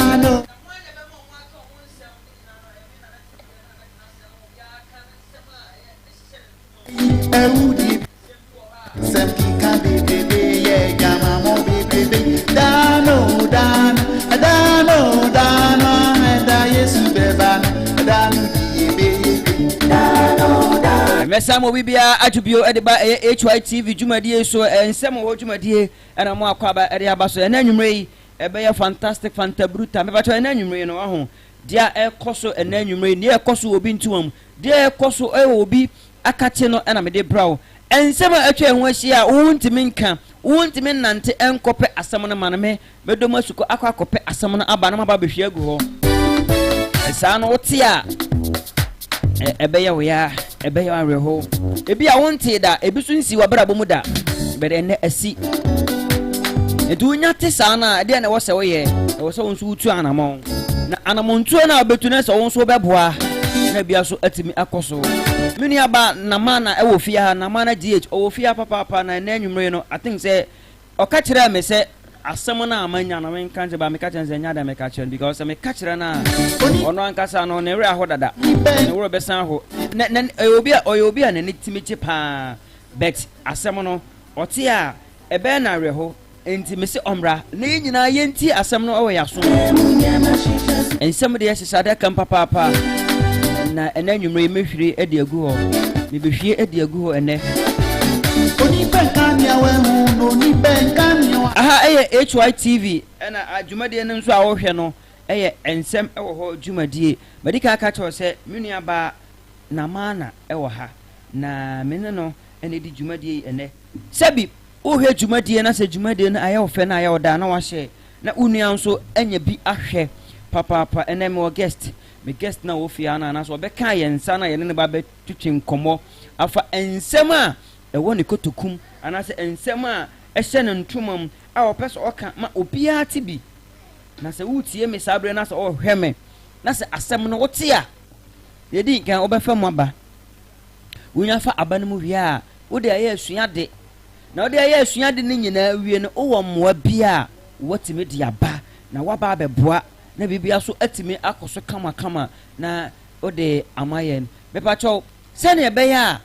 Dano. Mɛsan mo biribiara ato bio de ba ɛyɛ HYTV dwumadie so, nsɛm wɔ hɔ dwumadie ɛna mo akɔ aba ɛde aba so ɛnɛ anwummerɛ yi. Ɛbɛyɛ fantastic fantabruta. Mepakyɛw, ɛnɛ anwummerɛ yi no, waho deɛ ɛkɔ so ɛnɛ anwummerɛ yi, deɛ ɛkɔ so wɔ obi ntoma mu, deɛ ɛkɔ so ɛwɔ obi akakye no ɛna mede brɛ wo. Nsɛm a atwa ɛho ahyia a wontumi nka, wontumi nnante ɛnkɔpɛ asɛm no ma no, me mɛdɔ mu asukɔ akɔ akɔpɛ asɛm no aba na maba abɛhwie agu hɔ. Saa no wote a, ɛbɛyɛ wo ya, ɛbɛyɛ wo awerɛhow. Ebi a wontee da, ebi nso nsii w'abrabɔ mu da, but ɛnnɛ asi. Nti wonya te saa no a, ɛdeɛ na ɛwɔ sɛ woyɛ? Ɛwɔ sɛ wo nso wotu anammɔn. Na anammɔntuo no a wobɛtu no, sɛ wo nso wobɛboa na bia so atumi akɔ so. Me nuaba Namana ɛwɔ fie ha, Namana GH, ɔwɔ fie ha papaapa, na ɛnnɛ anwummere no, I think sɛ Ɔka kyerɛɛ me sɛ asɛm no a manya no menka nkyerɛ, but meka kyerɛ no sɛ ɛnyɛ ade a mɛka akyerɛ no because sɛ meka kyerɛ no a, ɔno ankasa no ne werɛ aho dada, ne werɛ bɛsan aho. Na, na, ɔyɛ obi a, ɔyɛ obi a n'ani tumi gye paa, but asɛm no, ɔte a, ɛbɛyɛ no awerɛho. Enti mese ɔmmra na yɛn nyinaa yɛntie asɛm no wɔ yɛn aso mu. Nsɛm deɛ hyehyɛ adaka mu papaapa, na ɛnɛ anwummerɛ yi mɛhwire de agu hɔ. Mebɛhwie de agu hɔ ɛnɛ. Aha ɛyɛ HYTV, ɛna dwumadie no nso a wohwɛ no ɛyɛ Nsɛm Wɔ Hɔ dwumadie. Madi kan aka kyerɛ wo sɛ me nua baa Namana ɛwɔ ha, na me ne no na ɛdi dwumadie yi ɛnɛ. Sɛbi wohwɛ dwumadie na sɛ dwumadie no ayɛ wo fɛ na ayɛ wo dɛ a na wahyɛ na wo nua nso anya bi ahwɛ papaapa. Ɛnɛ mewɔ guest, me guest no a ɔwɔ fie ha no anaasɛ ɔbɛka yɛn nsa na yɛne no ba bɛtwetwe nkɔmmɔ afa nsɛm a ɛwɔ ne kotoku mu anaasɛ nsɛm a ɛhyɛ ne ntoma mu a ɔpɛ sɛ ɔka ma obiara te bi. Na sɛ woretie me saa berɛ na sɛ worehwɛ me na sɛ asɛm no wote a, deɛ ɛdi nkan wobɛfa mu aba. Wonya fa aba no mu wie a, wode ayɛ asuade. Na wode ayɛ asuade no nyinaa wie no, wowɔ mmoa bi a woatumi de aba na woaba abɛboa na biribiara so atumi akɔ so kamakama na wode ama yɛn. Mepakyɛw, sɛnea ɛbɛyɛ a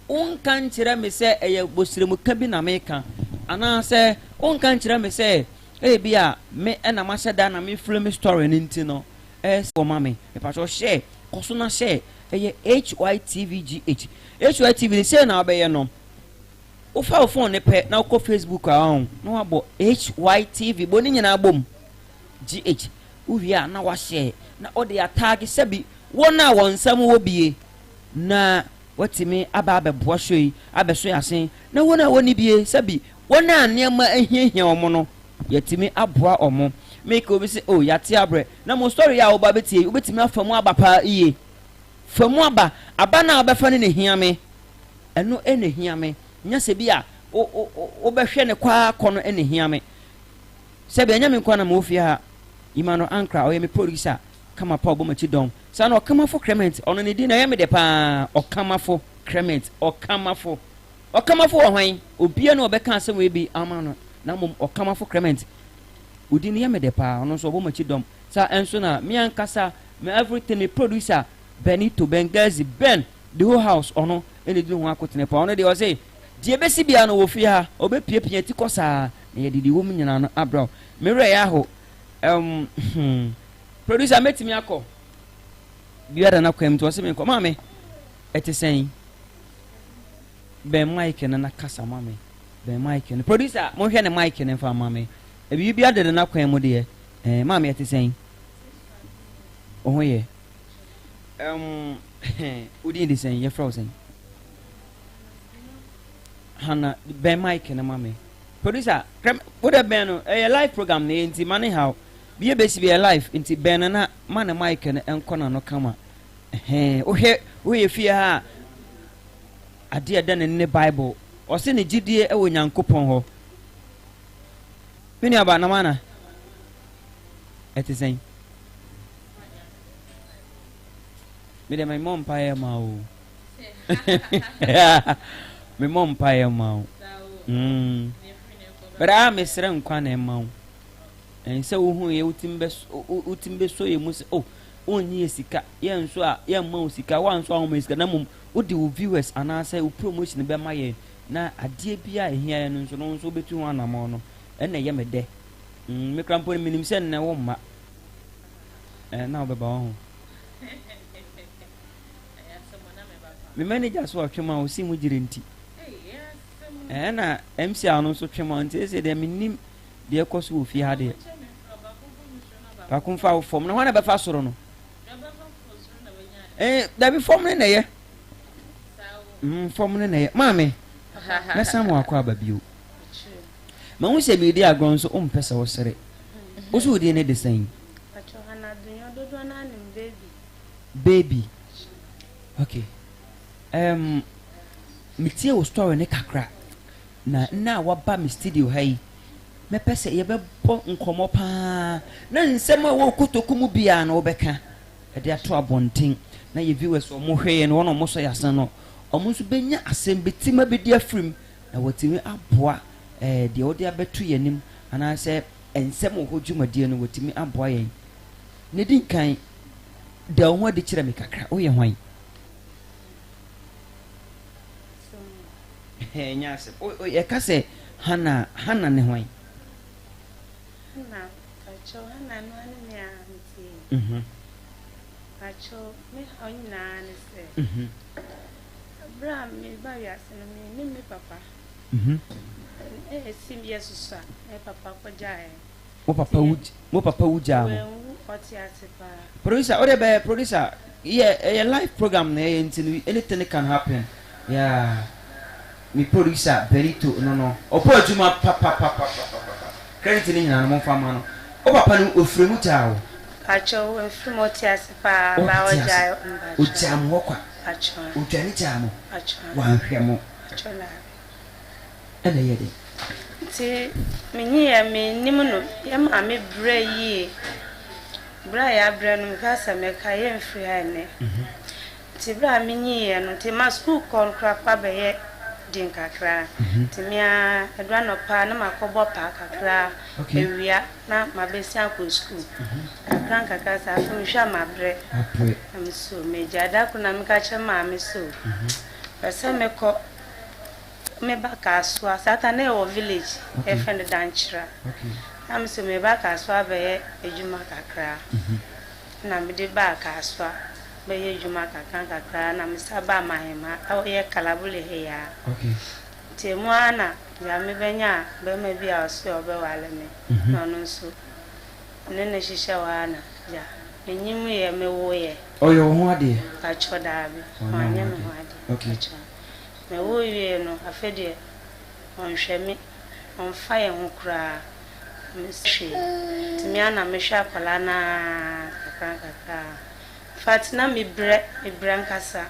wonka nkyerɛ me sɛ ɛyɛ bosrɛmuka bi na meka, anaasɛ wonka nkyerɛ me sɛ ebia me na mahyɛ da na meframe me story no nti no, ɛyɛ sɛ wɔma me. Mepakyɛw, hyɛ, kɔ so na hyɛ. Ɛyɛ HYTVGH. HYTV no, sei na wobɛyɛ no. Wofa wo phone no pɛ na wokɔ Facebook a, ɔn, na wabɔ HYTV, bɔ ne nyinaa bom. GH. Wowie a na wahyɛ na wode ataage sɛbi wɔn a wɔn nsam wɔ bie na wɔatumi aba abɛboa show yi abɛso yɛn asen, na wɔn a wɔnni bie sɛbi wɔn a nneɛma ahiahia wɔn no yɛatumi aboa wɔn. Meka obi sɛ oh yɛate abrɛ na mo story yi a woba abɛtie yi wobɛtumi afa mu aba paa yie. Fa mu aba, aba no a wobɛfa no na ɛhia me, ɛno na ɛhia me, nyɛ sɛ bi a wobɛhwɛ no kɔ ara kɔ no na ɛhia me. Sɛbi ɛnyɛ me nkoa na mewɔ fie ha, Emmanuel Ankrah, ɔyɛ me producer kama pa ɔbɔ m'akyi dɔm. Saa na Ɔkamafo Clement, ɔno ne din na ɛyɛ me dɛ paa, Ɔkamafo Clement, Ɔkamafo. Ɔkamafo wɔ hwan? Obia ni ɔbɛka asɛm wei bi ama no, na mmom Ɔkamafo Clement, wo din no yɛ me dɛ paa, ɔno nso ɔbɔ m'akyi dɔm. Saa nso na me ankasa, me everything, me producer Benito Benghazi, Ben, the whole house, ɔno na ɛdi ne ho akotene paa. Ɔno deɛ ɔse, deɛ ɛbɛsi biara no wɔ fie ha, ɔbɛpiapia ti kɔ saa, na yɛde deɛ ɛwɔ mu nyinaa no abrɛ wo. Me werɛ yɛ aho. Um, hmm. Producer, mɛtumi akɔ? Biribiara da n'akwan mu nti ɔse menkɔ. Maame, ɛte sɛn? Bɛn mic no na kasa ma me. Bɛn mic no. Producer, monhwɛ ne mic no mfa ma me. Biribiara deda n'akwan mu deɛ. Eh, maame, ɛte sɛn? Wo ho yɛ? Um, wo din de sɛn? Yɛfrɛ wo sɛn? Hannah, bɛn mic no ma me. Producer, krɛm, wo dɛ bɛn no, ɛyɛ live program na yɛ nti ma ne haw. Bi ebesi bi yɛ live nti bɛn no na ma ne mic no nkɔ n'ano kama. Ɛhɛn, wohwɛ, woyɛ fie ha a, adeɛ ɛda n'ani ne Bible. Ɔse ne gyidie wɔ Nyankopɔn hɔ. Me nuaba, Namana, ɛte sɛn? Me deɛ memmɔ mpaeɛ ma wo. Memmɔ mpaeɛ ma wo. Mm. But a mesrɛ nkwa na ɛma wo. Ɛn sɛ wohu yɛ wotumi bɛ wotumi bɛsɔ yɛ mu sɛ oh wonnye yɛ sika yɛn nso a yɛmma wo sika woa nso a womma yɛ sika na mmom wode wo viewers anaasɛ wo promotion bɛma yɛn na adeɛ bi a ɛhia yɛn no nso no wo nso wobɛtu ho anammɔn no ɛna ɛyɛ me dɛ. Mm, me kora mpo no menim sɛ nnɛ womma. Ɛɛ na wobɛba wɔ ho. Me manager so ɔtwe mu a ɔsi mu gyere nti. Ɛɛ na MC a ɔno nso twe mu a nti ɛsɛ deɛ menim deɛ ɛkɔ so wɔ fie ha deɛ. Baako mfa wo fam na hwan na bɛfa soro no? Ɛɛ dabi fam no na ɛyɛ. Mm, fam no na ɛyɛ. Maame, mɛsan mo akɔ aba bio. Mahu sɛ meredi agorɔ nso wompɛ sɛ wosere. Wo so wo din ne de sɛn? Baby. Okay. Um, metie wo story ne kakra. Na nna a waba me studio ha yi, mɛpɛ sɛ yɛbɛbɔ nkɔmmɔ paa na nsɛm a ɛwɔ kotoku mu biara no wobɛka de ato abɔnten na yɛ viewers a wɔhwɛ yɛn no wɔn a wɔsɔ yɛn asen no wɔn nso bɛnya asɛm bi tema bi de afirim na wɔatumi aboa eh, deɛ wɔde abɛto yɛn anim anaasɛ nsɛm wɔ hɔ dwumadie no wɔatumi aboa yɛn. Ne di nkan, da wo ho adi kyerɛ me kakra, woyɛ hwan? Ɛnyɛ asɛm. Yɛka sɛ Hana, Hana ne hwan? Hana, pakyɛw, Hana no ara ne me a metie yi. Mhm. Pakyɛw, me haw nyinaa ne sɛ, Mhm. bere a meba wiase no, me ne me papa Mhm. ɛsi yɛ soso a, me papa kɔgyaeɛ. Mo papa wu mo papa wu gyaa mo. Wanwu, ɔte ase paa. Producer, wode bɛyɛ producer, yɛ ɛyɛ live program na ɛyɛ nti no anything can happen. Yeah, me producer Benito no no, ɔbɔ adwuma papapapapapa. Credit no nyinaa no momfa mma no. Wo papa no ofiri mu gyaa wo? Pakyɛw, wamfiri mu, ɔte ase paa, baa Ɔte ase. ɔgyae mpakyɛw. Ɔgyaa mo hɔ kwa. Pakyɛw. Ɔdwane gyaa mo. Pakyɛw. Wanhwɛ mo. Pakyɛw daabi. Ɛna ɛyɛ dɛn? Nti menyiiɛ mennim no, yɛ maame brɛɛ yie. Berɛ a yɛabrɛ no meka sɛ mɛka yɛmfiri ha ɛnnɛ. Nti berɛ a menyiiɛ no, nti ma sukuu kɔ no koraa pa bɛyɛ den kakra. Nti me ara ɛduru anɔpa a na makɔbɔ paa kakra, awia na mabɛsi akɔ sukuu. Kakra nkakra saa afei mehwɛ a mabrɛ. Na me so megyae. Da koro na meka kyerɛ maame sɛ o, pɛ sɛ mekɔ Meba Kasoa, saa ta na yɛwɔ village yɛfrɛ no Dankyira. Na me so meba Kasoa bɛyɛ adwuma kakra. Na mede baa Kasoa bɛyɛ adwuma kakra kakra na me sa baa Mahema ɛhɔ yɛ Kalabule ha yi ara. Nti emu ara na gya me bɛnyaa barima bi a ɔse ɔbɛwale me na ɔno nso me ne no hyehyɛ hɔ ara na gya menyim yɛ mewoeɛ. Ɔyɛ wo ho adeɛ? Mpakyɛw daabi, wanyɛ me ho adeɛ mpakyɛw. Mewoo wiee no, afei deɛ ɔnhwɛ me, ɔmfa yɛn ho koraa, ɔnsɛ hwee. Nti me ara na mehwɛ akwadaa no ara nkakrankakra. Infact na mebrɛ, mebrɛ ankasa,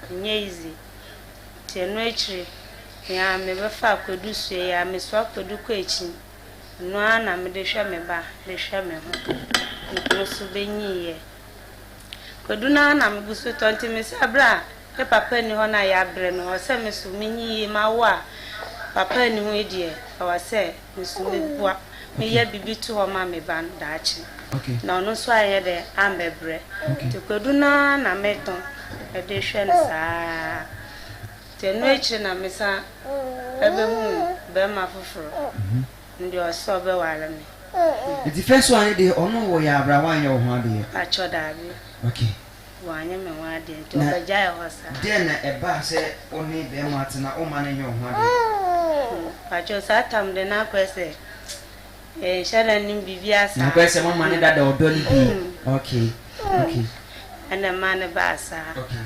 ɛnyɛ easy. Nti ɛno akyiri, me ara mebɛfaa Kwadu soɛ yi ara, mesoa Kwadu kɔ akyi, ɛno ara na mede hwɛ me ba, de hwɛ me ho. Ɔno nso bɛnyiiɛ. Kwadu no ara na megu so tɔ, nti mese berɛ a Me papa nni hɔ na yɛabrɛ no, ɛwɔ sɛ me so menyin yie. Mawo a papa nni ho yi deɛ, ɛwɔ sɛ me so meboa, meyɛ biribi to hɔ ma me ba no daakye. Na ɔno nso anyɛ dɛn ammɛbrɛ. Nti kwadu no ara na metɔn de hwɛ no saa ara. Nti ɛno akyire na mesan bɛhuu barima foforɔ, ɔno deɛ ɔse ɔbɛware me. Nti first one no deɛ ɔno wɔyɛ abrɛ a woanyɛ wo ho adeɛ? Pakyɛ daabi. Okay. Wanyɛ me ho adeɛ nti Na ɔbɛgyae hɔ saa. dɛn na ɛbaa sɛ wo ne bɛɛma atena womma no nyɛ wo ho adeɛ? Mpakyɛw saa tam de na akɔyɛ sɛ yɛnhyɛ da nnim biribiara Na saa. akɔyɛ sɛ moama no dada ɔdɔ no bi. Okay, okay. Ɛna ɛmaa no baa saa. Okay.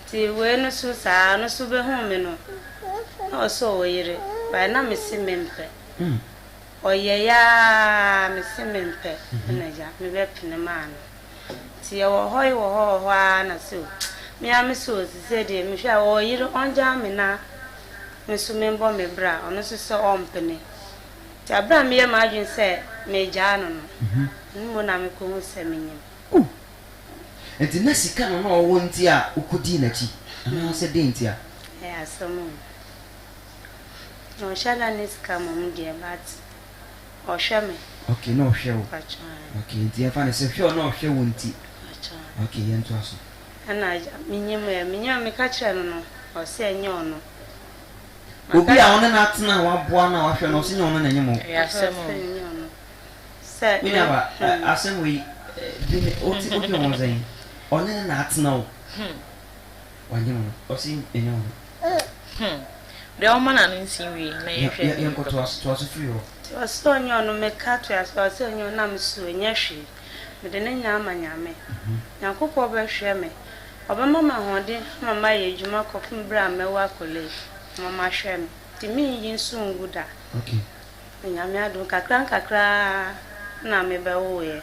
Nti wei no so saa ɔno so bɛhuu me no na ɔse ɔwɔ yere but na mese mempɛ. Ɔyɛeɛ ara mese mempɛ ɛna agya mebɛpene maa no. Nti yɛwɔ hɔ yi wɔ hɔ wɔ hɔ ara na so me ara me so sesei deɛ mehwɛ a ɔwɔ yere ɔngyaa me na me nso membɔ me bra ɔno nso sɛ ɔmpene. Nti aberɛ a meyɛ m'adwene sɛ megyaa no no, ɛno mmom na mekɔhu sɛ menyim. Oh! Nti na sika na na ɔwɔ nti a wokɔdii n'akyi anaasɛ dɛn nti a? Ɛyɛ asɛm o. Na ɔnhyɛ da nni sika mmom deɛ but ɔhwɛ me. Okay, na ɔhwɛ wo. Mpakyɛw ae. Okay, nti yɛmfa no sɛ hwɛ a na ɔhwɛ wo nti. Mpakyɛw ae. Okay, yɛntoa so. Ɛna agya, menyim ɛ, menyim a meka kyerɛɛ no no, ɔse ɛnyɛ ɔno. Obi Maka a wo ne no atena a waboa no a wahwɛ no, ɔse nyɛ ɔno na ɛnyem wo. Ɛyɛ asɛm Ɔse o. ɛnyɛ ɔno. Sɛ Me me, nuaba, hmm. asɛm wei, dwene, wote, wodwene ho sɛn? Ɔne no na atena o. Wanyem no, ɔse ɛnyɛ ɔno. Hmm. Deɛ ɔmma n'ano nsi nwie na yɛnhwɛ Yɛ, deɛ yɛnkɔ, ɛbɛkɔ toa so. so, toa so firi hɔ. Nti ɔse ɔnyɛ ɔno, meka toa so, ɔse ɔnyɛ ɔno na mese ɛnyɛ hwee, mede ne nyinaa ama Nyame. Nyankopɔn bɛhwɛ me, ɔbɛma me ahoɔden ama mayɛ adwuma kɔpem berɛ a mɛwo akɔlaa yi, ama mahwɛ me, nti menyi nso ngu da. Okay. Na Nyame adom, kakra nkakra ara na mebɛwoeɛ.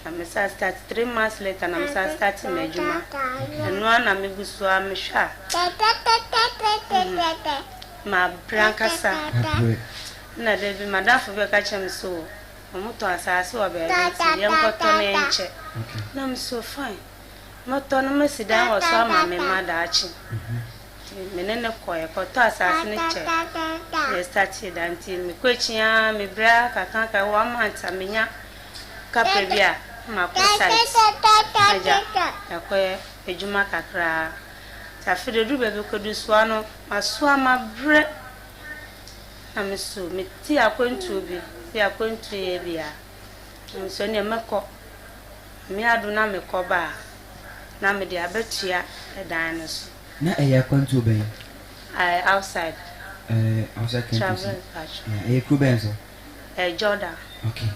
Na me san start three months later na me san start m'adwuma. Ɛno ara na me gu so ara mehwɛ a mabrɛ ankasa. Ɛna da bi m'adamfo bi bɛka kyerɛ me sɛ o wɔtɔn asaase wɔ baabi nti yɛnkɔtɔ na yɛnkyɛ. Na me so fine mɛtɔ na masi dan wɔ so ama me mma daakye. Nti me ne no kɔɔ yɛkɔtɔɔ asaase no kyɛ na yɛstartee dan nti mekɔ akyi ara mebrɛ ara kakraka one month a menya Kapre bi a na makɔ site na agya yɛakɔyɛ adwuma kakra. Nti afei deɛ ɛduru baabi kɔdu soa no masoa mabrɛ na me so mete akwantuo bi bi akwantuo yɛ bi a na me so ɛneɛ mɛkɔ. Nyame adom na mekɔ ba a na mede abɛtua ɛdan no so. Na ɛyɛ akwantuo bɛn? Ɛɛ outside. Ɛɛ outside countries. Travel mpakyɛw. Ɛyɛ kuro bɛn so? Ɛyɛ Jordan. Okay.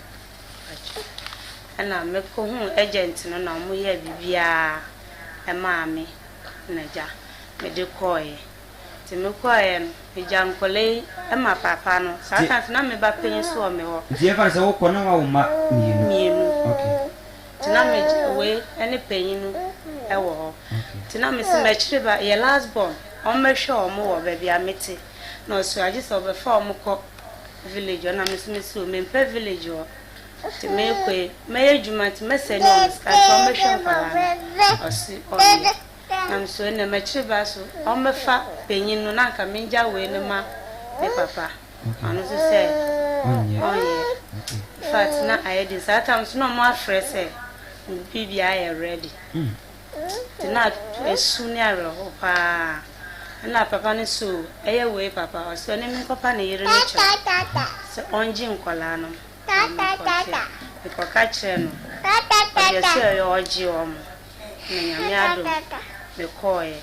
Ɛna me kɔ huu agent no na ɔmo yɛɛ biribiaa ɛmaa me na gya me de kɔɔeɛ. Nti me kɔɔeɛ no me gya nkɔla yi ɛma papa no. Saa time nso na me ba panyin nso wɔ me hɔ. Nti yɛmfa no sɛ wo kɔ na wawo mma mmienu? Mmienu. Okay. Nti na me gya wei ɛne panyin no ɛwɔ hɔ. Okay. Nti na me se mɛkyere ba yɛ last born ɔmo bɛhwɛ ɔmo wɔ baabi a me te. Na ɔse agye sɛ ɔbɛfa ɔmo kɔ village hɔ na me nso mese o mempɛ village hɔ nti meekɔ yi mɛyɛ adwuma nti mɛsɛne wɔn sika nti wɔmmɛhwɛ nkwadaa no ɔse ɔnyɛ na me so ɛnna m'akyiri ba so ɔmmɛfa panyin no na anka mengya wei no ma me papa ɔno nso sɛ ɔnyɛ infact na ayɛ den saa tam so na ɔmo afrɛ sɛ biribiara ayɛ ready. Nti na esu ne awerɛhow paa. Nna papa no se o, ɛyɛ wei papa, ɔse ɔne me nkɔpa ne yere no kyɛw sɛ ɔngye nkɔlaa no ma menkɔhwɛ. Mekɔka kyerɛɛ no, ɔdeɛ sɛ ɔyɛ ɔgye wɔn, na Nyame adom mekɔɔeɛ.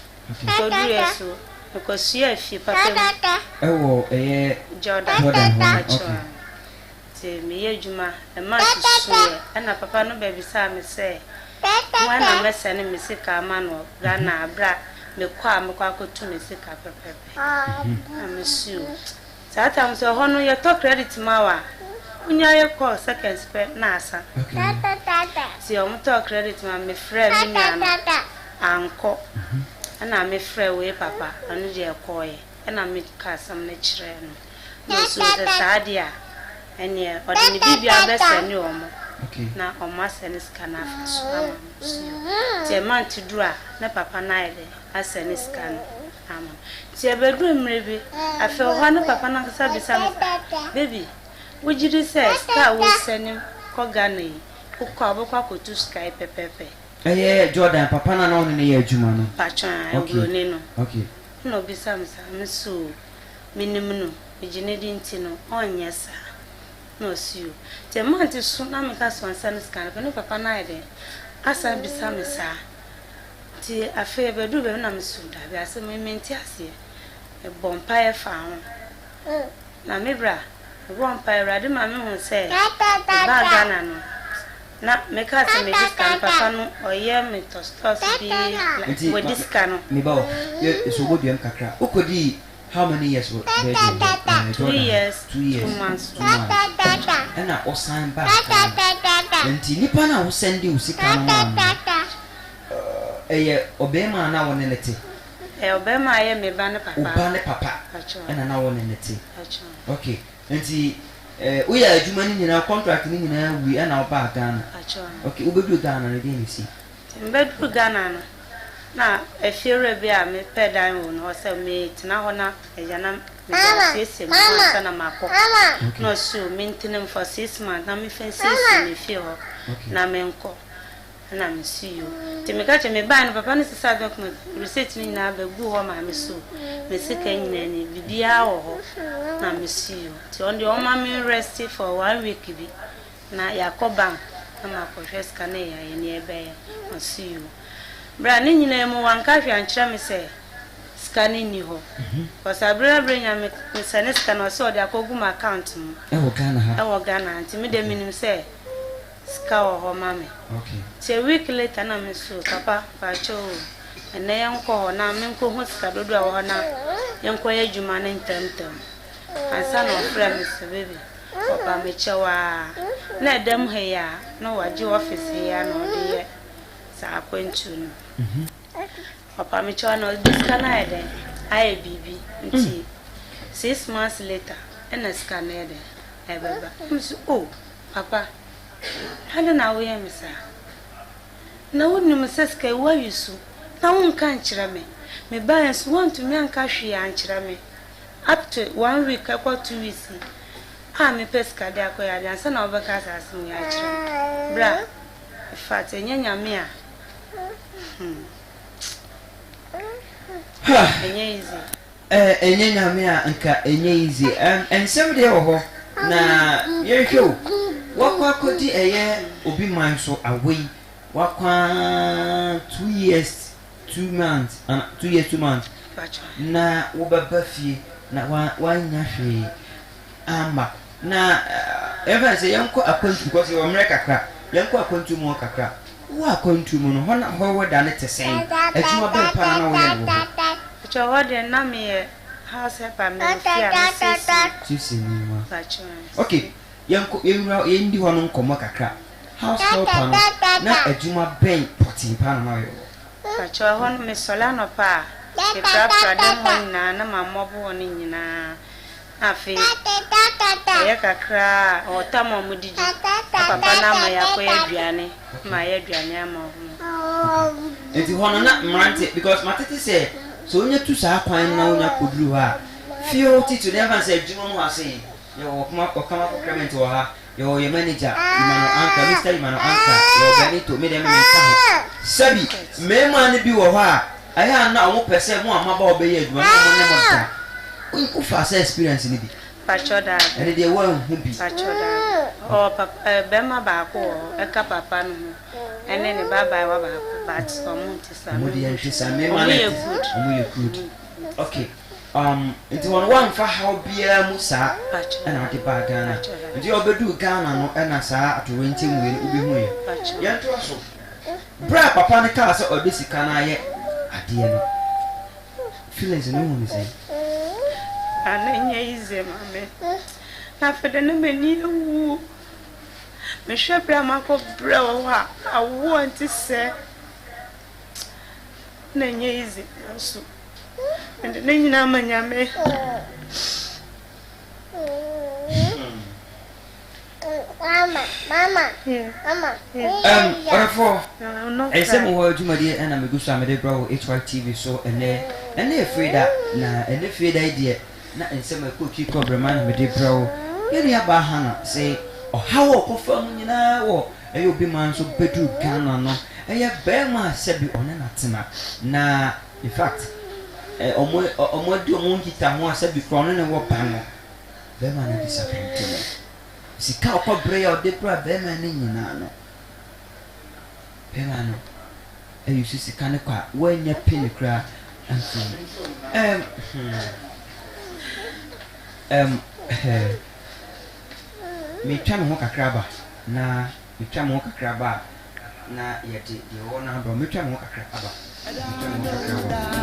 Mekɔduruiɛ so, mekɔsuaa fie papa mu. Ɛwɔ ɛyɛ Jordan Jordan hɔ no, mpakyɛw. okay. Nti meyɛ adwuma, ɛmaa susuiɛ, ɛna papa no bɛbisaa me sɛ, hwan na mɛsɛne me sika ama no Ghana aberɛ a mekɔ a mɛkɔ akɔtu me sika pɛpɛpɛ. Na mese o, saa time nso ɛhɔ no yɛtɔ credit ma wo a, wonya yɛ call seconds pɛ na asa. Nti wɔtɔɔ credit ma me, mefrɛɛ me nua no, ankɔ. Ɛna mefrɛɛ wei papa, ɔno deɛ ɛkɔeɛ. Ɛna mekaa asɛm no kyerɛɛ no. Na ɔsuu sɛ saa deɛ a, ɛnneɛ ɔde ne biribiara bɛsɛne wɔn, na wɔasɛne sika no afa so ama no. Ɔsuu. Nti ɛma nte duru a, ne papa no ayɛ dɛn asɛne sika no ama no. Nti ɛbɛduruu mmerɛ bi, afei wɔ hɔ a ne papa no ankasa bisa me sɛ, Baby, wogye di sɛ sika a woresɛne kɔ Ghana yi, wokɔ a wobɛkɔ akɔtu sika yi pɛpɛɛpɛ? Ɛyɛ Jordan papa no a na ɔne no yɛ adwuma no? Paatwoo, ae, oburoni no. Ɛna ɔbisaa me saa, me so menim no, megye no di nti no, ɔnyɛ saa. Na ɔse o. Nti ɛmaa nte so na meka sɛ ɔnsa ne sika no pɛ, ne papa no ayɛ dɛn asan abisa me saa. Nti afei ɛbɛduru baabi na me so daabi asɛm yi mente aseɛ. Mebɔɔ mpaeɛ faa ho. Na me bra, mebɔɔ mpaeɛ, Awurade ma mehuu sɛ mebaa Ghana no, na mekaa sɛ megye sika no, papa no ɔyɛ me tɔsotɔso bi, like Nti wadi sika no. me ba o, yɛ so wobɔ duam kakra. Wokɔdii how many years wɔ Belgium hɔ? Ɛɛ Two Jordan hɔ? years, Two years, two months. two months. Ɛna wosan baa Ghana. Nti nipa no a wosɛndee wo sika no maa no no, ɛyɛ ɔbarima a na wo ne no te? Ɛyɛ ɔbarima a ɛyɛ me ba no papa. Wo ba no papa Pakyɛw. ɛna na wo ne no te? Pakyɛw. Okay, nti eh, woyɛ adwuma no nyinaa, contract no nyinaa wui ɛna wobaa Ghana? Pakyɛw. Okay, wobɛduru Ghana no deɛn na ɛsii? Nti mebɛduru Ghana no, Na efiewura bi a mepɛ dan wɔ no hɔ sɛ metena hɔ na agya na mede asiesie me ho ansa na makɔ. Na ɔse o mentena mu for 6 months na memfa nsiesie me fie hɔ na menkɔ. Ɛna mese yoo. Nti meka kyerɛ mebae no papa no sesaa document, receipt no nyinaa bɛguu hɔ maa me so me sika nyinaa ni, biribiara wɔ hɔ. Na mese yoo. Nti ɔno deɛ ɔmma me rest for one week bi na yɛakɔ bank na makɔhwɛ sika no yɛayɛ nea ɛbɛyɛ. Ɔse yoo. Bra ne nyinaa mu wanka hwee ankyerɛ me sɛ sika no nni hɔ. Because abere abere nyinaa me mesɛne sika no ɔse ɔde akɔgu m'account mu. Ɛwɔ Ghana ha? Ɛwɔ Ghana ha. Nti me deɛ menim sɛ sika wɔ hɔ ma me. Nti a week later na me so papa mpakyɛw o ɛnɛ yɛnkɔ hɔ na menkɔhu sika dodoɔ a ɛwɔ hɔ na yɛnkɔyɛ adwuma no ntɛmntɛm. Ansa na ɔfrɛɛ me sɛ baby ɔba mekyɛw aa. Na ɛda mu ha yi a na wagye office ha yi a na ɔde yɛ saa akwantuo no. Papa mekyɛw na ɔde sika no ayɛ dɛn ayɛ biribi nti 6 months later ɛna sika no yɛ dɛn ɛbɛba. Na me so oh papa, adɛn na woyɛ me saa? Na wonim sɛ sika yi woayi so na wonka nkyerɛ me. Mebaeɛ nso woantumi anka hwee ankyerɛ me up to one week ɛkɔ 2 weeks yi a mepɛ sika de akɔyɛ adeɛ ansa na wobɛka saa asɛm yi akyerɛ me. Bra, in fact ɛnyɛ Nyame a, ɛnyɛ easy. Ɛnyɛ Nyame a nka ɛnyɛ easy. Nsɛm deɛ wɔ hɔ na yɛnhwɛ o. Wakɔ akɔdi ɛyɛ obi man so awei. Wakɔ ara 2 years 2 months ana 2 years 2 months na wobɛba fie na wannya hwee amma. Na yɛmfa no sɛ yɛnkɔ akwantu because yɛwɔ mmerɛ kakra. Yɛnkɔ akwantu mu hɔ kakra. Wowɔ akwantu mu no hɔ na hɔ weather no te sɛn? Adwuma bɛn paa na na woyɛ no wɔ hɔ? Pakyɛ hɔ deɛ na meyɛ house helper, mewɔ fie a mesiesie. Siesie nneɛma. Okay, yɛnkɔ yɛnwura yɛndi hɔ no nkɔmmɔ kakra. House helper no na adwuma bɛn pɔtee paa na na woyɛ wɔ hɔ? Pakyɛ hɔ no mesɔre anɔpa a, meprapra dan mu hɔ nyinaa na mamɔbo hɔ no nyinaa. Na afei ɛyɛ kakra a ɔwɔ tam a wɔdidi na papa no ama yɛakɔyɛ aduane na mayɛ aduane ama wɔn. Nti hɔ no na mmerante because matete sɛ sɛ wonya tu saa kwan no na wonya kɔduru hɔ a fie hɔ titiri no yɛmfa no sɛ adwuma mu ha sei yɛwɔ ɔkoma ɔkamafo Clement wɔ ha, yɛwɔ yɛ manager Emmanuel Anka, Mister Emmanuel Anka, yɛwɔ Benito, me deɛ me menka ho. Sɛbi mmarima no bi wɔ hɔ a ɛyɛ a na wɔpɛ sɛ mo a moaba hɔ bɛyɛ adwuma no wɔn ne mo da. Wofaa saa experience no bi? Pakyɛ daabi. Ɛno deɛ woanhu bi? Pakyɛ daabi. Ɔwɔ papa ɛɛ bɛrima baako wɔ hɔ ɛka papa no ho ɛne ne ba abaayewa baako but ɔmo nte saa. Ɔmo deɛ nte saa mmarima Ɔmo no yɛ nte good. Ɔmo yɛ good. Okay. Um, nti wɔn wɔamfa haw biara mu saa Pakyɛ. ɛna ɔde baa Ghana. Pakyɛ daabi. Nti ɔbɛduu Ghana no ɛna saa atorenkyɛm wei no wobɛhu yɛ. Pakyɛ. Yɛntoa so. Berɛ a papa no kaa sɛ ɔde sika no ayɛ adeɛ no, feelings no wohu no sɛn? Na na ɛnyɛ easy ma me. Na afei de na m'ani awu. Mehwɛ berɛ a makɔ brɛ wɔ hɔ a, awoɔ nte sɛ na ɛnyɛ easy nanso mede ne nyinaa ma Nyame. Ɔdɔfoɔ, nsɛm wɔ hɔ dwumadie ɛna megu so a mede brɛ wo HYTV so ɛnɛ. Ɛnɛ yɛ Freda, na ɛnɛ Freda yi deɛ na nsɛm a ɛkɔ twi kɔ brɛma na mede brɛ wo. Yɛn nua baa Hannah se ɔhaw a ɔkɔfa mu nyinaa wɔ ɛyɛ obi man so bɛduru Ghana no, ɛyɛ bɛrima a sɛbi ɔne no atena na in fact ɔmo ɔmo adi ɔmo nkitaho a sɛbi koraa ɔne no wɔ ba no, bɛrima no disappoint no. Sika a ɔkɔbrɛ a ɔde brɛ bɛrima no nyinaa no, bɛrima no ayi so sika no kɔ a wannya penny koraa amfiri mu. Metwa me ho kakra ba na metwa me ho kakra ba a na yɛde deɛ ɛwɔ no abrɛ wo. Metwa me ho kakra aba. Metwa me ho kakra aba.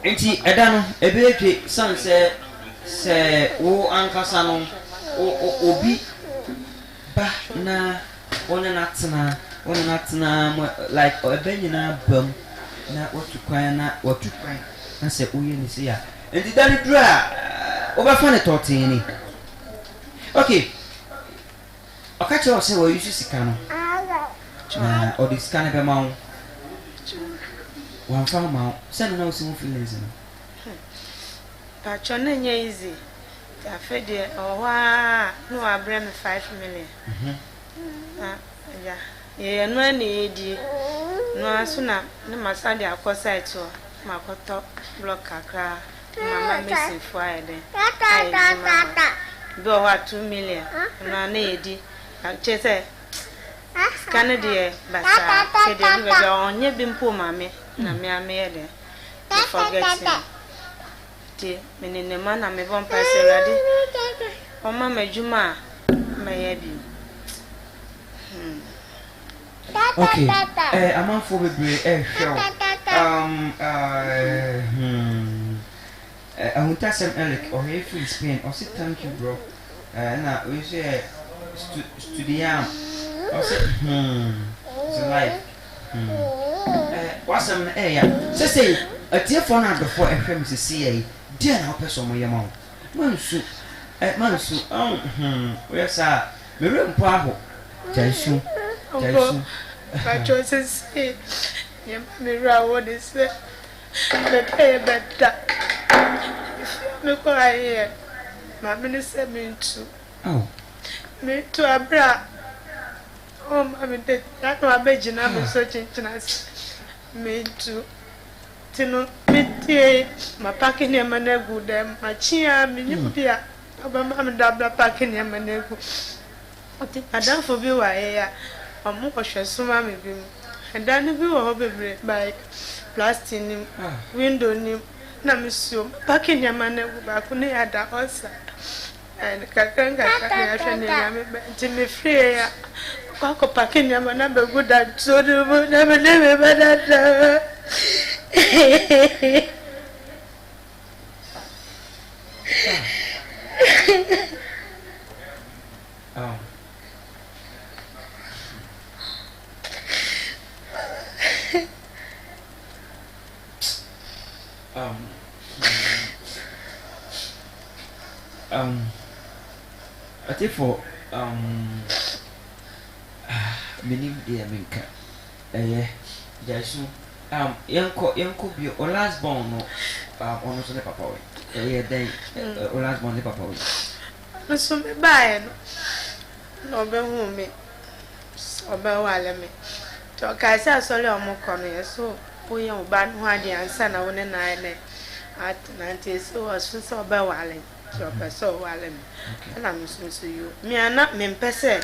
Nti ɛda no ɛbɛyɛ dwe sane sɛ. Sɛ wo ankasa no wo wo obi ba na wo ne no atena, wo ne no atena mo like ɛbɛ nyinaa ba mu na watu kwan na watu kwan na sɛ woyɛ ne sei a, nti da no duru a wobɛfa no tɔɔtee ni. Okay, ɔka kyerɛ wo sɛ wayusu sika no na ɔde sika no bɛma wo, wamfa amma wo, sɛn na na wosi ho feelings no? Mpakyɛw na ɛnyɛ easy nti afei deɛ ɛwɔ hɔ ara na wabrɛ me 5 million na agya yɛyɛ ɛno ara na yɛdie ɛno ara nso na na masan de akɔ site hɔ na makɔtɔ block kakra na mama masonfoɔ ayɛ dɛn ayɛ adwuma ama me. Bi wɔ hɔ a 2 million ɛno ara na yɛdi kyerɛ sɛ sika no deɛ basaa afei deɛ ɛdu baabi a ɔnyɛ bi mpo ma me na me ara meyɛ dɛn me forget no. Nti me nenam a na mebɔ mpae sɛ Awurade ɔmma me adwuma a mɛyɛ bi. Hmm. Okay, eh, amanfoɔ bebree ɛrehwɛ wo. Um, uh, hmm. Eh, Ahuntasɛm Eric, ɔhwɛ firi Spain, ɔse thank you bro. Eh, ɛna wei nso yɛ stu, Studiam, ɔse hmm, it's life. Hmm. Eh, w'asɛm no ɛyɛ. Sesei, atiefoɔ no adɔfoɔ ɛhwɛ me sesei yi, deɛ na wopɛ sɛ ɔmo yɛ ma wo? Mansu, eh, mansu, oh, hmm, woyɛ saa a, me werɛ mpo aho. Gyae su, gyae su. Mpakyɛw sesei, nea ɛma me werɛ aho ne sɛ, mepɛ yɛ bɛda. Efie a mekɔ ayɛ, maame no sɛ mentu. Ao. Mentu abere a ɔmma me date na na wabɛgyina me so kyenkyena sɛ mentu. Nti no metie mapake nneɛma no agu dɛm makye a menni obi a ɔbɛma me da bɛpake nneɛma no agu. Nti m'adamfo bi wɔ ha yi a ɔmo ɔhwɛ so ma me bi mu. Ɛdan no bi wɔ hɔ bebree by plastic nim, window nim na mesuo mapake nneɛma no agu baako no yɛ ada hɔ saa. Nkakra nkakra na yɛahwɛ nea Nyame bɛyɛ. Nti mefiri ha yi a, mɛkɔ akɔpake nneɛma na abɛgu dantuo no mu na me ne me ba no ada. Um, um, Ɔtefo, um, ah, menim deɛ menka. Ɛyɛ, gyae su. Um, yɛnkɔ, yɛnkɔ bio. O last born no, um, ɔno nso ne papa wɛ. Ɛyɛ dɛn, o last born ne papa wɛ. Ɔno nso mebaeɛ no, na ɔbɛhuu me sɛ ɔbɛware me. Nti ɔkae sɛ asɔre a wɔkɔ no, yɛ so woyɛ wo ba no ho adeɛ ansa na wo ne no ayɛ dɛn atena. Nti ɛsɛ ɔso sɛ ɔbɛware me, nti ɔpɛ sɛ ɔware me. Ɛna me nso mese yoo. Me a na mempɛ sɛ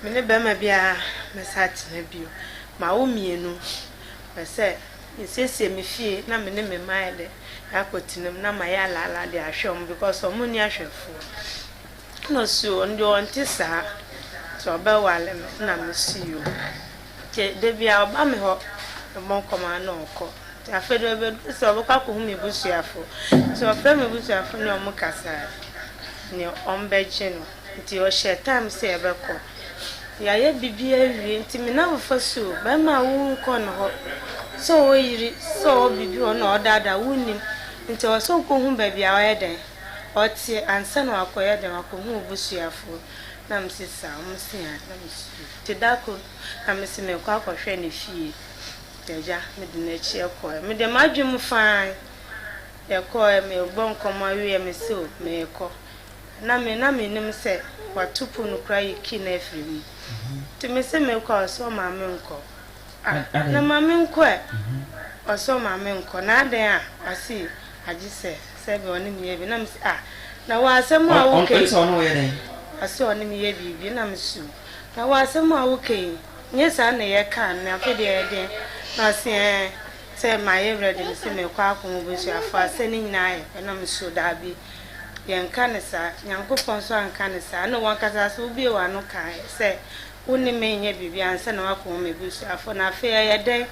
me ne barima biara mɛsan atena bio. Mawo mmienu, mepɛ sɛ mesiesie me fie na me ne me mma ayɛ dɛn akɔtena mu na mayɛ alaala de ahwɛ wɔn because wɔn nni ahwɛfoɔ. Ɛna ɔse ɔno deɛ ɔnte saa nti ɔbɛware me ɛna mese yoo. Nti da biara ɔba me hɔ yɛbɔ nkɔmmɔ a na ɔkɔ. Nti afei deɛ ɔbɛduru sɛ ɔbɛkɔ akɔhu me busuafo. Nti ɔfrɛ me busuafo ne ɔmo kasa ne ɔmo bɛgye no. Nti ɔhyɛ time sɛ yɛbɛkɔ. Yɛayɛ biribiara awie nti me nnamfofoɔ se o bɛrima a wonkɔ ne hɔ sɛ ɔwɔ yere sɛ ɔwɔ biribi wɔ hɔ na ɔdaadaa wo wonnim. Nti ɛwɔ sɛ wokɔhu baabi a ɔyɛ dɛn ɔte ansa na wakɔyɛ dɛn wakɔhu wo busuafoɔ. Na mese saa ɔmo se aane na mese yoo. Nti da koro na mese merekɔ akɔhwɛ ne fie. Nti agya mede n'akyi kɔeɛ. Mede m'adwene mu fine yɛkɔeɛ merebɔ nkɔmmɔ awieɛ mese o merekɔ. Na me na mennim sɛ wato pono koraa ayi key no afiri mu. Nti mese merekɔ a ɔse ɔma menkɔ. Ah na ma menkɔ ɛ? Ɔse ɔma menkɔ. Na adɛn a? Ɔse agye sɛ sɛbe ɔne me yɛ bi. Na mese ah na wɔ asɛm a woka yi. Ɔse ɔne wo yɛ dɛn? Ɔse ɔne me yɛ biribi. Na mese o na wɔ asɛm a woka yi nyɛ saa na yɛkaa no na afei deɛ ɛyɛ dɛn? Na ɔse ɛɛ sɛ mayɛ ready. Mese merekɔ akɔhu abusuafoɔ a sɛ ne nyinaa ayɛ pɛ. Na mese o daabi. Yɛnka no saa. Nyankopɔn nso anka no saa. Ɛna w'ankasa nso wobuee w'ano kaeɛ sɛ wo ne me nyɛ biribi ansa na woakɔhu m'abusuafoɔ. Na afei ɛyɛ dɛn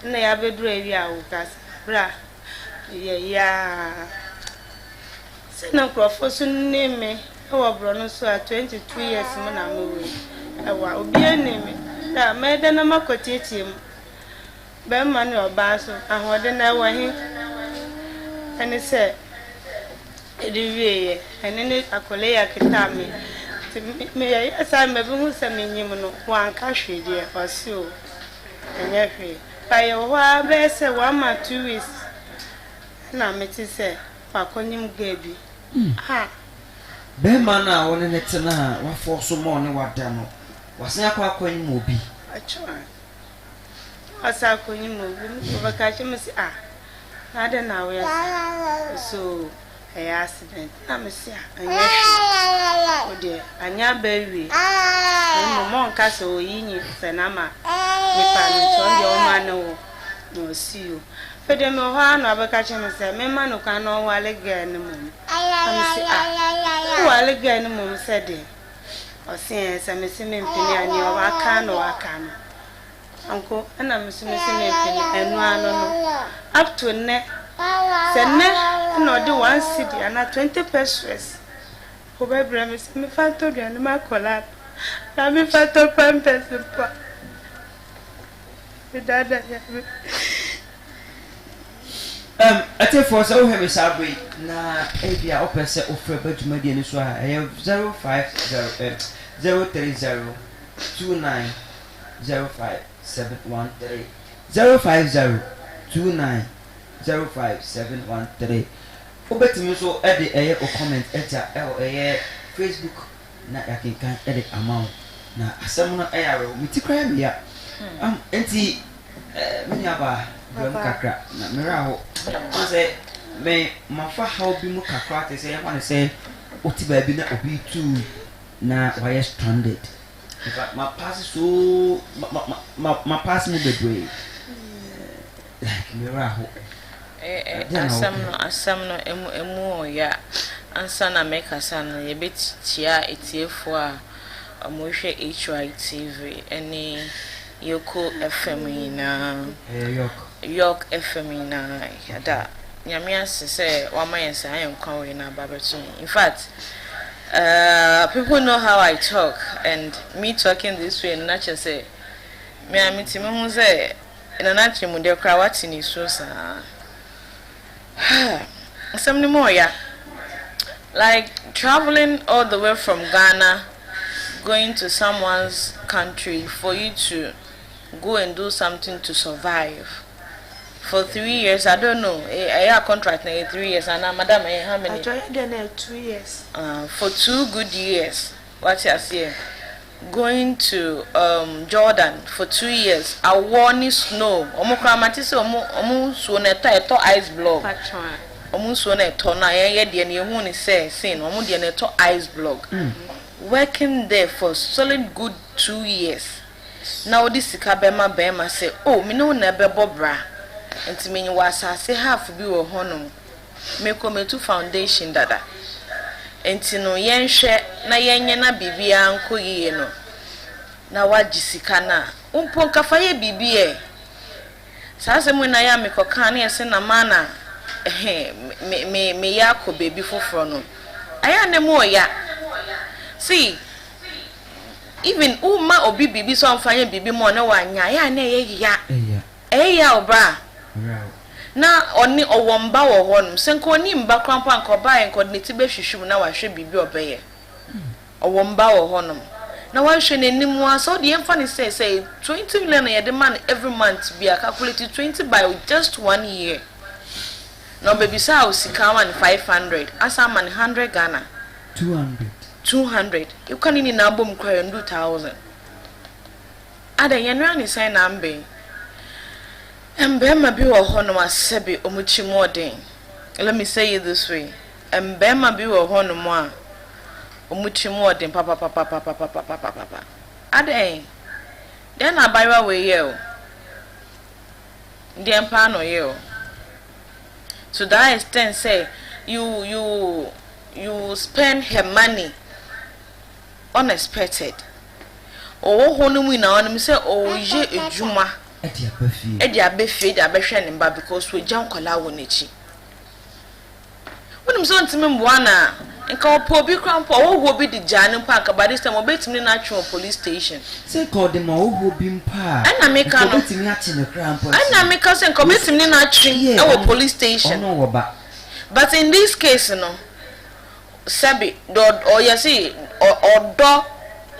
na yɛabɛduru awie a woka sɛ bra yɛ yi ara. Sɛ na nkurɔfoɔ nso nim me wɔ borɔno so a, 22 years mu na mewɔ yi. Ɛwɔ a, obiara nnim me. Da, mɛyɛ dɛn na makɔteatea mu? Barima ne ɔbaa nso, ahoɔden no ɛwɔ he? Ɛne sɛ, ɛde wieeɛ, ɛne ne akwadaa yi aketaa me. Nti meyɛyɛɛ saa mabɛhu sɛ menyim no, wanka hwee deɛ, ɔse o, ɛnyɛ hwee. But yɛwɔ hɔ ara bɛyɛ sɛ one month, 2 weeks, ɛna mete sɛ wakɔnyim girl bi. Ah! Bɛrima no a wo ne no te no a wafɔ so ma ɔne wada no, wasan akɔ akɔnyim obi. Ɔkyerɛ. Ɔsan akɔnyim obi. Ɔbɛka kyerɛ me sɛ, ah, na adɛn na woyɛ saa? Ɔse o, ɛyɛ accident. Na mese ah, ɛnyɛ hwee. Wo deɛ, anyɛ aba awie. Na mmom ɔnka sɛ ɔyi nyinsɛn ama nipa no nti ɔno deɛ ɔma no wo. Na ɔse o. Afei deɛ mewɔ hɔ ara na ɔbɛka kyerɛ me sɛ memma no kwan na ɔnware girl no mmom. Na mese ah, woware girl no mmom sɛ deɛn? Ɔse ɛɛ, sɛ mese mempene a, nea waka na waka no. Anko, ɛna me nso mese mempene, ɛno ano no. Up to nnɛ, sɛ nnɛ na ɔde 1 cedi anaa 20 pesewas wɔbɛbrɛ me sɛ memfa ntɔ aduane ma akwadaa no, anaa memfa ntɔ pampers mpo a, medaadaa Nyame. Atiefoɔ, sɛ wohwɛ me saa bere yi na ebi a wopɛ sɛ wofrɛ ba dwumadie no so a, ɛyɛ 050 030 29 05713, 050 29 05713. Wobɛtumi nso de ɛyɛ o comment agya ɛwɔ ɛyɛ Facebook na yɛakenkan de ama wo. Na asɛm no ɛyɛ awerɛho, me ti koraa yɛ me ya. Nti me nuabaa, brɛ mu kakra na merɛ aho. Ɔn sɛ me mafa haw bi mu kakra te sɛ yɛmfa no sɛ wote baabi na obi tu na wayɛ stranded. In fact, ma pass so ma ma ma ma pass mu bebree. Like merɛ aho. Asɛm no emu ɔya. Ansa na mekasa no, yɛbɛkyia etiefoɔ a wɔrehwɛ HYTV ne Yoko FM nyinaa. Ɛyɛ York. York FM nyinaa. Yɛda Nyame ase sɛ wama yɛn saa nkwa wei na aba abɛto yɛn. In fact, people know how I talk, and me talking this way no na kyerɛ sɛ me a metumi hu sɛ Nana Akyerɛmudeɛ koraa wate ne su saa. Asɛm no mu ɔya. Like traveling all the way from Ghana, going to someone's country for you to go and do something to survive for 3 years. I don't know. A contract na 3 years. And now, madam, how many? Atwa yɛ deɛ na 2 years. For 2 good years. What you say? Going to Jordan for 2 years. Awɔ ne snow. Omo kra mate sɛ omo nsuo na ɛtɔ ice block. Patwa. Ɔmo nsuo na ɛtɔ na yɛn yɛ deɛ no yɛhu ne sɛ sin ɔmo deɛ no ɛtɔ ice block. Working there for solid good 2 years. Na wode sika bɛma bɛrima sɛ, oh, me ne wo na ɛbɛbɔ bra. Nti menye wɔ asase half bi wɔ hɔnom. Mekɔ metu foundation dada. Nti no yɛnhwɛ na yɛnyɛ na biribiara nkɔ yie no. Na wagye sika no a, wo mpo nkafa yɛ biribi ɛ. Saa asɛm yi na yɛ a mekɔkaa ne yɛsɛ na maa na ɛhɛn me meyɛ akɔ baabi foforɔ no. Ayɛ a na mu ɔya. See, even woma obi biribi sɛ ɔmfa nyɛ biribi ma ɔne wanya, ayɛ a na ɛyɛ ya. Ɛyɛ. Ɛyɛ ya o bra. Merɛ aho. Na ɔne ɔwɔ mba wɔ hɔnom. Sɛ nka ɔni mba koraa mpo a nka ɔbaeɛ nka ɔde ne ti bɛhwehwɛ mu na wahwɛ biribi a ɔbɛyɛ. Ɔwɔ mba wɔ hɔnom. Na wahwɛ n'anim a sɛ ɔde yɛmfa ne sɛ 20 million na yɛde ma no every month bi a, calculate 20 by just one year. Na ɔbɛbisa wo sika ama no 500 asa ama no 100 Ghana. 200. 200. Woka ne nyinaa bɔ mu koraa yɛndu 1000. Adɛn yɛnoa ne sɛn na ambɛn? Mmarima bi wɔ hɔnom a sɛbe ɔmo kyi mu ɔden. Let me say it this way. Mmarima bi wɔ hɔnom a ɔmo kyi mu ɔden papapapapapapapapa. Adɛn? Dɛn na abayewa wei yɛ o? Deɛn paa na ɔyɛ o? To that extent sɛ you spend her money unexpected. Ɔwɔ hɔ no mu nyinaa ɔnim sɛ ɔreyɛ adwuma Ɛde aba fie. Ɛde aba fie de abɛhwɛ ne mba because wagya nkwadaa wɔ n'akyi. Wonim. Wonim sɛ ɔntumi mmoa no a, nka ɔpɛ obi koraa mpo a, ɔhɔhoɔ bi de gyaa no mpo a, nka by this time ɔbɛtumi ne no atwe wɔ police station. Sɛ nka ɔde ma ɔhɔhoɔ bi mpo a, Ɛna nka meka no. ɔbɛtumi akye no koraa mpo Ɛna asie. meka sɛ nka Yes, ɔbɛtumi ne no atwe yeah, wɔ ɔno, police station. ɔno wɔ ba. But in this case no, Sɛbe, dɔ ɔ yɛse ɔ ɔdɔ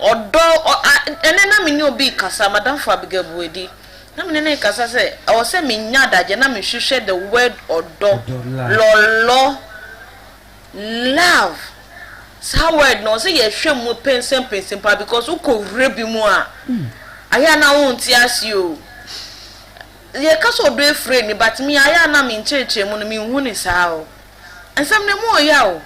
ɔdɔ ɔ a ɛnɛ na me ne obi rekasa, m'adamfo Abigail Boadi, na me ne no rekasa sɛ ɛwɔ sɛ menya adagyeɛ na mehwehwɛ the word ɔdɔ, Ɔdɔ, love. lɔlɔ, love, saa word no ɛwɔ sɛ yɛhwɛ mu pɛnsɛmpɛnsɛm paa because wokɔ wura bi mu a, ayɛ a na wonte aseɛ o. Yɛka sɛ ɔdɔ afiri ani but me ayɛ a na me nkyerɛkyerɛ mu no menhu no saa o. Nsɛm no mu ɔya o.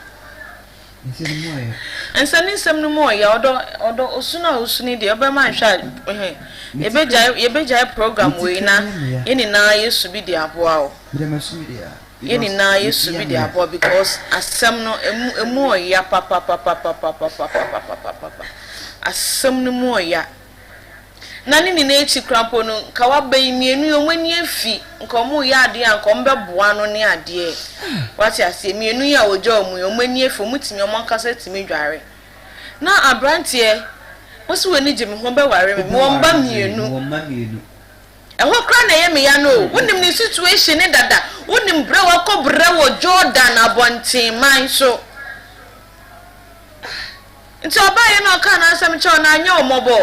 Nsɛm no mu ɔya. Nsɛm ne nsɛm no mu ɔya ɔdɔ ɔdɔ osu no a osu no deɛ ɔbɛma nhwɛ a ɛhɛn yɛbɛgyae yɛbɛgyae program wei na yɛn nyinaa yɛsu bi de aboa o. Yɛn nyinaa yɛsu bi de aboa because asɛm no emu emu ɔya papapapapapapapapapapa asɛm no mu ɔya. Na ne nyinaa akyi koraa mpo no, nka waba yi, mmienu yi, wɔn ani afi, nka wɔreyɛ adeɛ a nka wɔbɛboa no ne adeɛ. Wate aseɛ? Mmienu yi a wɔgya wɔn yi, wɔn ani afi, wɔtumi, wɔn ankasa tumi dware. Na aberanteɛ, wo se w'ani gye me ho, wobɛware me, mewɔ mma mmienu. Ɛhɔ koraa na ɛyɛ me ya no o. Wonim ne situation no dada, wonim berɛ a wakɔbrɛ wɔ Jordan abɔntenman so. Nti ɔbaeɛ na ɔkaa n'asɛm kyerɛɛ wo na anyɛ wo mmɔbɔ?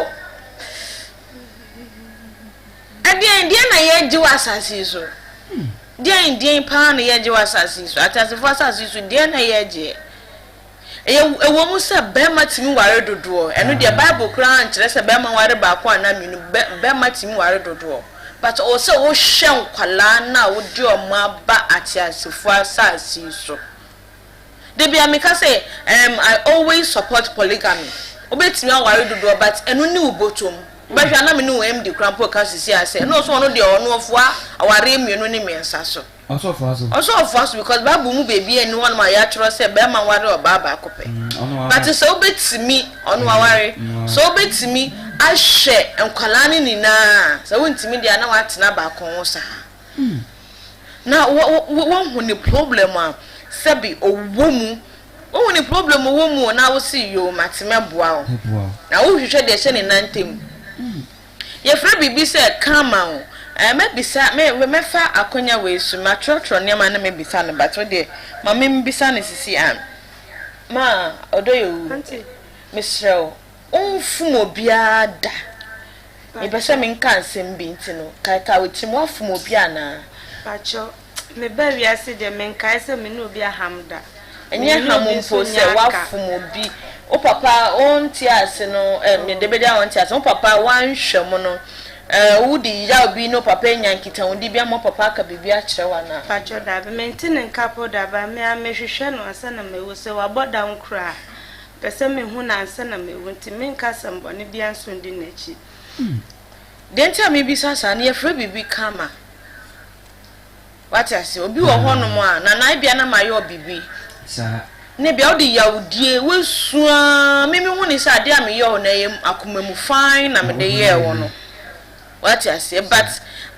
Ɛdeɛn, deɛn na yɛregye wɔ asase yi so? Deɛn, deɛn paa na yɛregye wɔ asase yi so? Ateasefoɔ asase yi so, deɛn na yɛregyeɛ? Ɛyɛ, ɛwɔ mu sɛ barima tumi ware dodoɔ, ɛno deɛ Bible koraa nkyerɛ sɛ barima nware baako anaa mmienu, bɛ, barima tumi ware dodoɔ. But ɔwɔ sɛ wohwɛ nkwadaa no a wode wɔn aba ateasefoɔ asase yi so. Da biara meka sɛ erm I always support polygamy, wobɛtumi aware dodoɔ but ɛno ne wo bɔtɔm. Wobɛhwɛ a na me ne wo MD koraa mpo reka sisi a sɛ ɛna ɔse ɔno deɛ ɔno ɔfoa awareɛ mmienu ne mmiɛnsa so. Ɔse ɔfoa so? Ɔse ɔfoa so because bible mu baabiara nni hɔnom a yɛatwerɛ sɛ barima nware ɔbaa baako pɛ. But sɛ wobɛtumi, ɔno waware, sɛ wobɛtumi ahwɛ nkwadaa no nyinaa a, sɛ wontumi deɛ a na woatena baako ho saa. Na woahu ne problem a sɛbi ɔwɔ mu, wohu ne problem ɔwɔ mu o na wose yoo mate mɛboa wo, na wohwehwɛ deɛ ɛhyɛ ne nan ntam. Yɛfrɛ biribi sɛ karma o, ɛɛ mɛbisa, me mɛfa akonya wei so, matwerɛtwerɛ nneɛma na mɛbisa no but wo deɛ ma membisa no sisi a. Ma ɔdɔ yɛ wu, mesrɛ wo, womfom obiara da. Mepɛ sɛ menka asɛm bi nti no, kaekae wo tirim, woafom obi anaa? Pakyɛw, mebaa wiase deɛ menkae sɛ me ne obi aham da. Ɛnyɛ Me ne ham obi nso mpo nyɛ sɛ aka. woafom obi. Wo papa ɔnte ase no, eh, me de bɛgya ɔnte ase. Wo papa wanhwɛ mo no, eh, wode yaw bi ne wo papa anya nkitahodi bi ama wo papa aka biribi akyerɛ wo anaa? Pakyɛw, daabi, mente ne nka po da, but me ara mehwehwɛ no ansa na mawu. Sɛ wabɔ dam koraa a, Mepɛ sɛ mehu no ansa na mawu, nti menka asɛm bɔne biara nso ndi n'akyi. Deɛ nti a mebisa saa no, yɛfrɛ biribi karma. Wate aseɛ? Obi wɔ hɔnom a, Nana, ebia na mayɛ wo biribi. Na ebia wode yawdie, woasu ara, me mehu no sɛ adeɛ a meyɛɛ wo no, ɛyɛ akoma mu fann na mede yɛɛ wo no. Wate aseɛ? But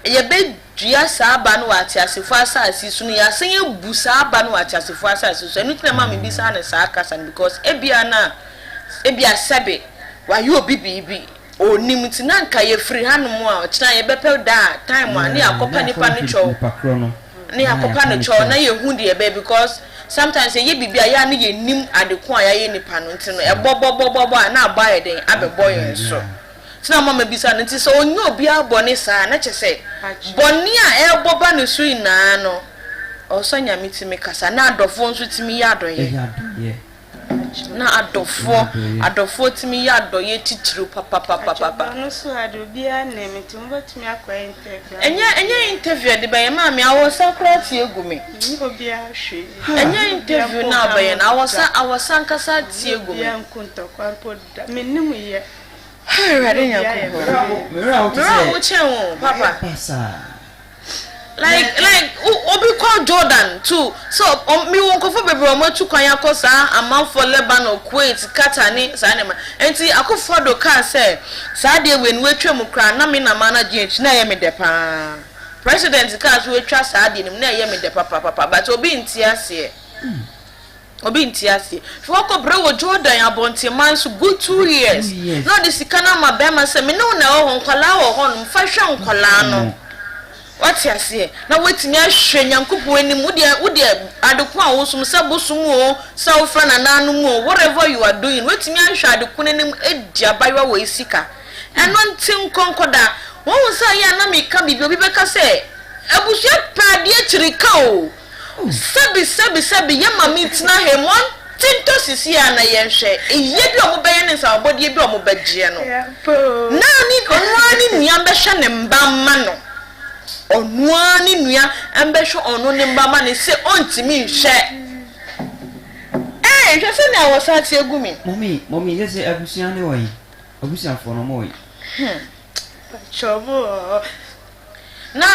yɛbɛdua saa aba no wɔ ateasefoɔ asase so no, yɛasan abu saa aba no wɔ ateasefoɔ asase so. Ɛno nti na ɛma mebisaa no saa kasa no because ebia na, ebia sɛbe wayɛ obi biribi, ɔnnim nti na anka yɛfiri hanom a, ɔkyena yɛbɛpɛ da a, time a, ne yɛakɔpa nipa no kyɛw, ne yɛakɔpa no kyɛw na yɛhu deɛ ɛbɛyɛ because sometimes yɛyɛ biribi a, yɛ a na yɛnnim ade ko a yɛayɛ nipa no nti no, ɛbɔbɔbɔbɔbɔ a na abɔ ayɛ dɛn abɛbɔ yɛn so. Nti na mama bisa no, nti sɛ ɔnyɛ obiara bɔne saa a, na kyerɛ sɛ bɔne a ɛrebɔ ba ne so nyinaa no, ɔwɔ sɛ Nyame tumi kasa, na adɔfoɔ nso tumi yɛ adɔeɛ. Na adɔfoɔ, adɔfoɔ tumi yɛ adɔeɛ titiriw papapapapa. Ɛnyɛ, ɛnyɛ interview a ɛde bɛyɛ, maame awɔsa koraa tie gu me. Ɛnyɛ interview no a wobɛyɛ no, awɔsa, awɔsa ankasa tie gu me. Awurade Nyankopɔn. Me werɛ ahow te Me werɛ sɛ ahow kyɛn wo mayɛ papa. basaa. Like like obi kɔ Jordan to so me wɔ nkurɔfoɔ bebree a wɔatu kwan akɔ saa amanfoɔ Lebanon, Kuwait, Qatar ne saa nneɛma. Nti Akufo Addo kaa sɛ saa adeɛ wei no watwa mu koraa na me na maa no agye akyi na ɛyɛ me dɛ paa. President kaa sɛ watwa saa adeɛ no mu na ɛyɛ me dɛ papapapa but obi nte aseɛ. Obi nte aseɛ. Hwɛ wakɔ brɛ wɔ Jordan abɔntenman so good 2 years na ɔde sika no ama bɛrima sɛ me ne wo na ɛwɔ hɔ, nkwadaa wɔ hɔnom, fa hwɛ nkwadaa no. Wate aseɛ? Na woatumi ahwɛ Nyankopɔn anim. Wo deɛ, wo deɛ, ade ko a wosom, sɛ bosom o, sɛ wofrɛ nananom o, whatever you are doing, woatumi ahwɛ ade ko no anim adi abayewa wɔ sika. Ɛno nti nkɔnkɔda. Wohu sɛ ɛyɛ a na meka biribi, obi bɛka sɛ, abusua pɛ adeɛ kyiri ka o. Sɛbi, sɛbi, sɛbi, yɛ maame tena ha mu, ɔnte ntɔ sisi a na yɛnhwɛ. Eyie bi a wɔbɛyɛ ne nsawabɔdeɛ bi a wɔbɛgyeɛ no. Na ne, ɔno ara ne nua mbɛhwɛ ne mba mma no. Ɔno ara ne nua mbɛhwɛ ɔno ne mba ma no sɛ ɔntumi nhwɛ. Ee, hwɛ sɛnea wɔsan te agu me. Mummy, mummy, sɛ sɛ abusua ne wɔ yi, abusuafoɔ no ɔmo wɔ yi. Pakyɛ ɔmo wɔ hɔ. Na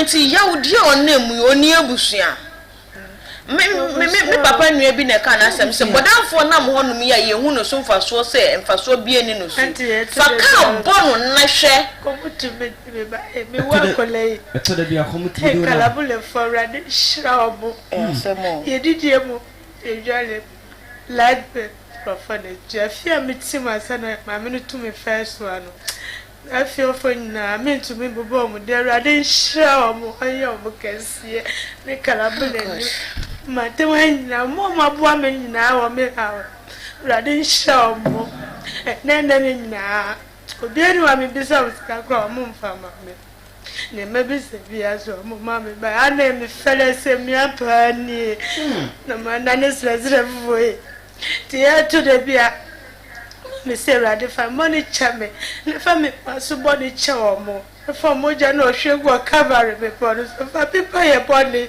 nti yawdi a ɔnam mu yi, ɔnni abusua. Me, me, me, me papa nua bi na ɛkaa n'asɛm sɛ, bɔdamfoɔ nam hɔnom yi a yɛhu no so mfasoɔ sɛ mfasoɔ biara nni no so yi, fa kaa bɔ no na hwɛ. Kɔm tumi de me ba ee, me wu akwadaa yi. Ɛtɔ da bi a kɔm tumi de wo nam. Kalabulefoɔ Awurade nhyira wɔn. Asɛm o. Yɛdidie mu, yɛdware mu, light bill nkurɔfoɔ na ɛtua. Fie a mete mu ansa na maame no tu me first one no, Afiefo nyinaa, mentumi mbobɔ wɔn din. Awurade nhyira wɔn, ɔnyɛ wɔn kɛseɛ ne Kalabule ne mantam ha nyinaa. Wɔn a wɔaboa me nyinaa wɔ me haw. Awurade nhyira wɔn. Ɛnnɛ ɛnnɛ no nyinaa, obiara nni hɔ a mebisa wɔn sika koraa a wɔmfa mma me. Nea mabisa biara nso wɔmma me. But ana mefɛre sɛ mmea paa nie na manane srɛsrɛfoɔ yi. Nti ɛto da bi a, Mese Awurade fa me bɔne kyɛ me, na fa me nkoasom bɔne kyɛ wɔn, na fa wɔn mogya no a ɔhwie guu wɔ Kalvary bepɔ no so fa pepa yɛn bɔne,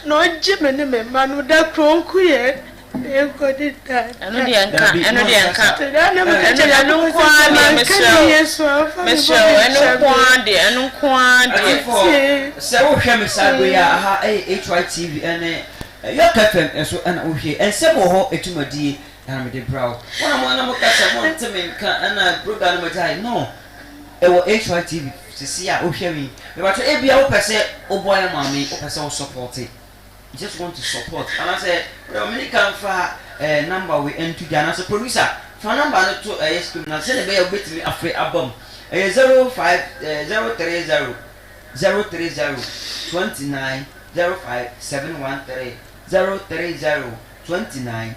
na ɔngye me ne me mma no da koro ɔnku yɛn na yɛnkɔdi daa daa. Ɛno deɛ nka, Dabi, ɛno deɛ nka. monkasa. Nti daa na meka Ɛno, kyerɛ ɛno Nyankopɔn nko sɛ ara sɛ deɛ manka mesrɛ ne wo, Yesu a ɔmfa me mesrɛ wo, bɔne ɛno nkyɛ nko me. ara deɛ, ɛno nko ara deɛ. Atifoɔ, Nti. sɛ wohwɛ me saa berɛ yi a, aha yɛ HYTV ɛne York FM nso ɛna wohwɛ yi. Nsɛm wɔ hɔ dwumadie na mede bra wo. Mo na mo na mo ka sɛ mo nte me nka ɛna program no mo gyae no. Ɛwɔ HYTV sisi a wohwɛ me yi. Mebatɔ ebia wopɛ sɛ woboa yɛ maame, wopɛ sɛ wo support. You just want to support. Anaasɛ wode ma mene ka mfa eh, number wei nto dwa anaasɛ producer fa number no to ɛyɛ screen na sɛdeɛ ɛbɛyɛ wobɛtumi afrɛ aba mu. Ɛyɛ 05 eh, 030 030 29 05 713 030 29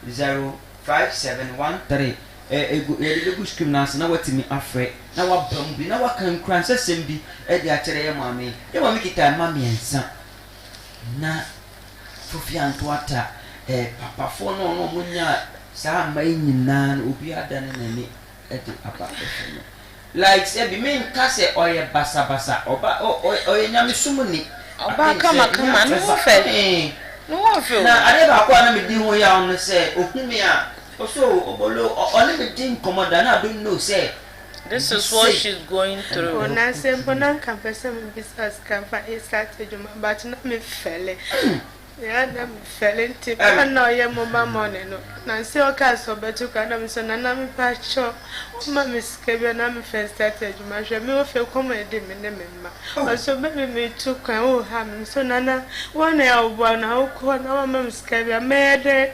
05713 Egu, yɛde bɛgu screen no ase na woatumi afrɛ na woaba mu bi na woaka nkuranhyɛsɛm bi de akyerɛ yɛn maame yi. Yɛn maame kita mma mmiɛnsa na Fofi Antoata, eh, papafoɔ no ɔno ɔmo nyaa saa mma yi nyinaa no obiara dane n'ani de aba bɛhwɛ no. Like sɛ bi menka sɛ ɔyɛ basabasa, ɔba ɔyɛ nyamesom ni. Ɔbaa kama kama, ne ho fɛ, ne ho ɔfɛ o. Na adeɛ baako a na medi ho yaw ne sɛ ohu me a, ɔsɛ o Obolo, ɔne me di nkɔmmɔ da na I don't know sɛ This biribi is what sei she's going na through. Oh ɛrekɔ nansa mpo so. na nka mpɛ sɛ mebisa sika mfa start adwuma but na mefɛle. Yeah, na mefɛle nti papa na ɔyɛ mobile money no. Nansa ɔkaa sɛ ɔbɛto koraa na mesɛ nana mepakyɛw woma me sika bi a na mefɛ start adwuma hwɛ me wɔ fie kɔm adi me ne me mma. Ɔsɛ baby metu kwan woha me. Mesɛ nana wo na ɛyɛ a woboa na wokɔ na wama me sika bi a mɛyɛ dɛn?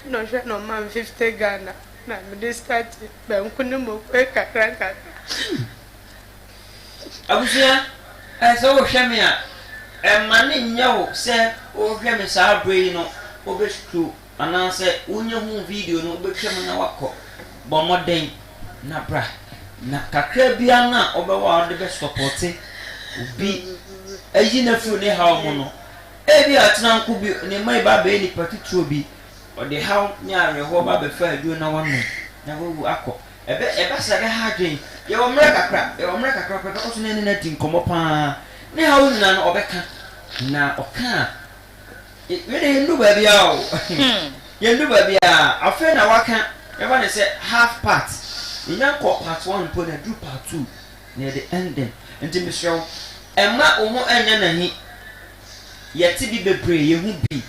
Na ɔhwɛ na ɔma me 50 Ghana na mede start banku ne mako kakra nkakra. Abusua, sɛ wohwɛ me a, mma no nnyɛ wo sɛ wohwɛ me saa bere yi no wobɛsuro anaasɛ wonya hu video no wobɛtwa mu na woakɔ. Bɔ mmɔden na bra. Na kakra biara no a wobɛwɔ a wode bɛsɔpɔte obi ayi no afiri ne haw mu no, ebia ɔkyena nko bi ne mma yi ba abɛyɛ nipa titiriw bi, ɔde haw ne awerɛhoɔ ba abɛfa aduro na wanom na wawu akɔ. Ɛbɛ, ɛba saa a, ɛbɛha adwene. Yɛwɔ mmerɛ kakra, yɛwɔ mmerɛ kakra koraa, yɛbɛkɔ so ne no adi nkɔmmɔ pa ara. Ne haw nyinaa no, ɔbɛka. Na ɔka a, wei deɛ yɛnnuru baabiara o. Yɛnnuru baabiara. Afei na waka, yɛmfa no sɛ half part. Yɛnnya nkɔɔ part one mpo na aduru part two, na yɛde ending. Nti mesrɛ wo, mma wo ho nnyɛ no ahi. Yɛte bi bebree, yɛhu bi.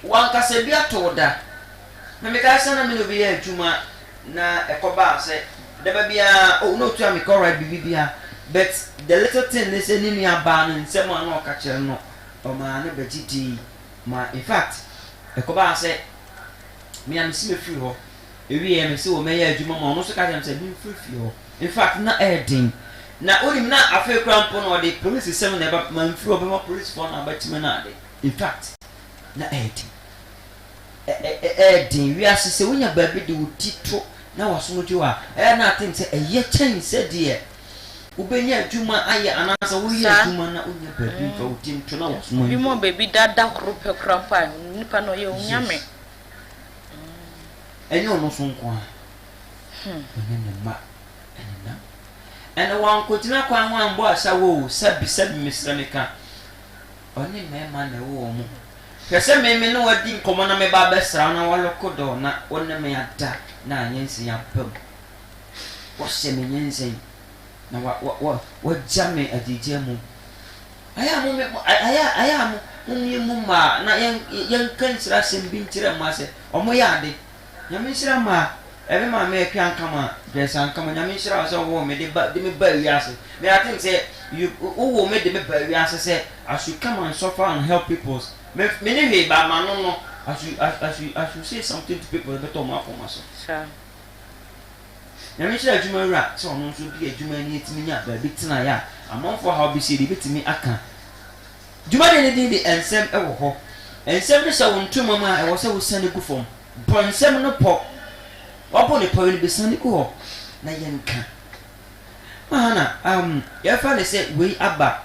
W'ankasa bi ato wo da. Na mekae sɛ na me ne obi yɛ adwuma na ɛkɔbaa sɛ daba biara oh na otua me ka alright biribi biara but the little thing ne sɛ ne nua baa no nsɛm a na ɔka kyerɛ no no ɔmaa no bɛgye dii ma in fact ɛkɔbaa sɛ. Me a mese mɛfiri hɔ. Ɛwieɛ mese o mɛyɛ adwuma ma ɔno nso ka kyerɛɛ me sɛ memfiri fie hɔ. In fact na ɛyɛ den. Na wonim na afei koraa mpo no ɔde polisisɛm na ɛba mamfiri hɔ bɛma polisifoɔ no abɛkye me no ade. In fact na ɛyɛ den. Ɛyɛ den. Wiase sɛ wonya baabi de wo ti to na w'asom dwo a, ɛyɛ na atem sɛ ɛyɛ kyɛn sɛ deɛ wobɛnya adwuma ayɛ anaasɛ woyɛ adwuma na wonya baabi mfa wo ti nto na w'asom Bi mu baabi da da koro pɛ koraa mpo a nipa no ɔyɛ onyame. Ɛnyɛ ɔno so nko ara. Ɔne ne mma nenam. Ɛna wankɔgyina kwan ho ammɔ asawo o, sɛbi sɛbi mesrɛ meka. Ɔne mmarima na ɛwɔ wɔn. Hwɛ sɛ me me ne wo adi nkɔmmɔ na meba abɛsra wo na woalɔko dɔ na wo ne me ada na anyinsɛn aba mu. Woahyɛ me nyinsɛn na wa wa wa wagya me agyegya mu. Ayɛ a mo me ayɛ a ayɛ a mo mo mmienu mmaa na yɛn yɛnka nhyira asɛm bi nkyerɛ mmaa sɛ wɔyɛ ade. Nyame nhyira mmaa. Ɛme maame Akua Ankama, Grace Ankama, Nyame nhyira wo sɛ wowoo me de ba de me baa wiase. Me I think sɛ you wowoo me de me baa wiase sɛ I should come and suffer and help peoples. Me me ne hwee ba m'ano no I should I, I should I should say something to people ɛbɛtɔ wɔn akoma so. Saa. Nyame nhyira adwuma wura sɛ ɔno nso de adwuma ani atumi nya baabi tenaeɛ a amanfoɔ haw bi sei deɛ ɛbɛtumi aka. Dwumadie no din de Nsɛm wɔ hɔ. Nsɛm no hyɛ wo ntoma mu a ɛwɔ sɛ wosiane gu fam. Bɔ nsɛm no pɔ. Wabɔ ne pɔ awie no, bɛsiane gu hɔ na yɛnka. Mahana, um, yɛfa no sɛ wei aba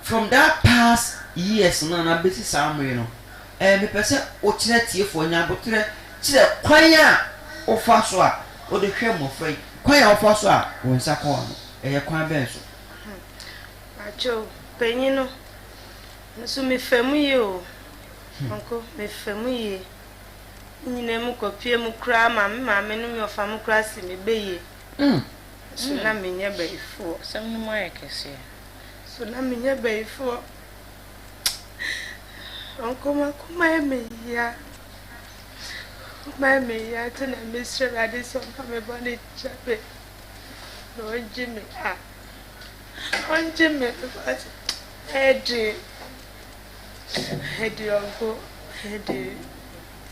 from that past years no anaa bɛsi saa mmere no, eh, mepɛ sɛ wokyerɛ tiefoɔ nya aboterɛ kyerɛ kwan a wofa so a wode hwɛ mmɔfra yi, kwan a wofa so a wo nsa kɔ ano, ɛyɛ kwan bɛn so? Pakyɛw, panyin no, me nso mefa mu yie o, Uncle, mefa mu yie. Ne nyinaa mu kɔpie mu koraa ma me maame no me ɔfa mo koraa se me bɛ yie. So na menyɛ bayifoɔ. Asɛm no mu ayɛ kɛseɛ. So na menyɛ bayifoɔ. Uncle, m'akoma yɛ me ya. M'akoma yɛ me ya nti na mesrɛ Awurade sɛ ɔmfa me bɔne nkyɛ me na ɔngye me a. Ɔngye me because ɛyɛ den. Ɛde ɔgo, ɛde.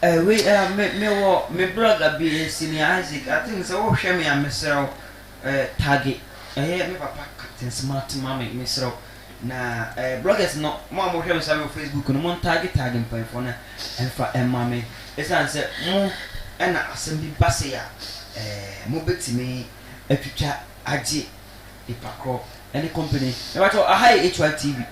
Eh wei eh me me wɔ me blogger bi eh Senior Isaac I think sɛ wo hwɛ me a mesrɛ wo eh tagge ɛyɛ me papa Captain Smart ma me mesrɛ wo na eh bloggers no mo a mo hwɛ me saa wɔ Facebook no mo ntagge tagge mpanyinfoɔ no ɛnfa ɛma me ɛsan sɛ mo ɛna asɛm bi ba sei a eh mo bɛtumi atwitwa agye nipa korɔ ɛne company mepakyɛw aha yɛ HYTV.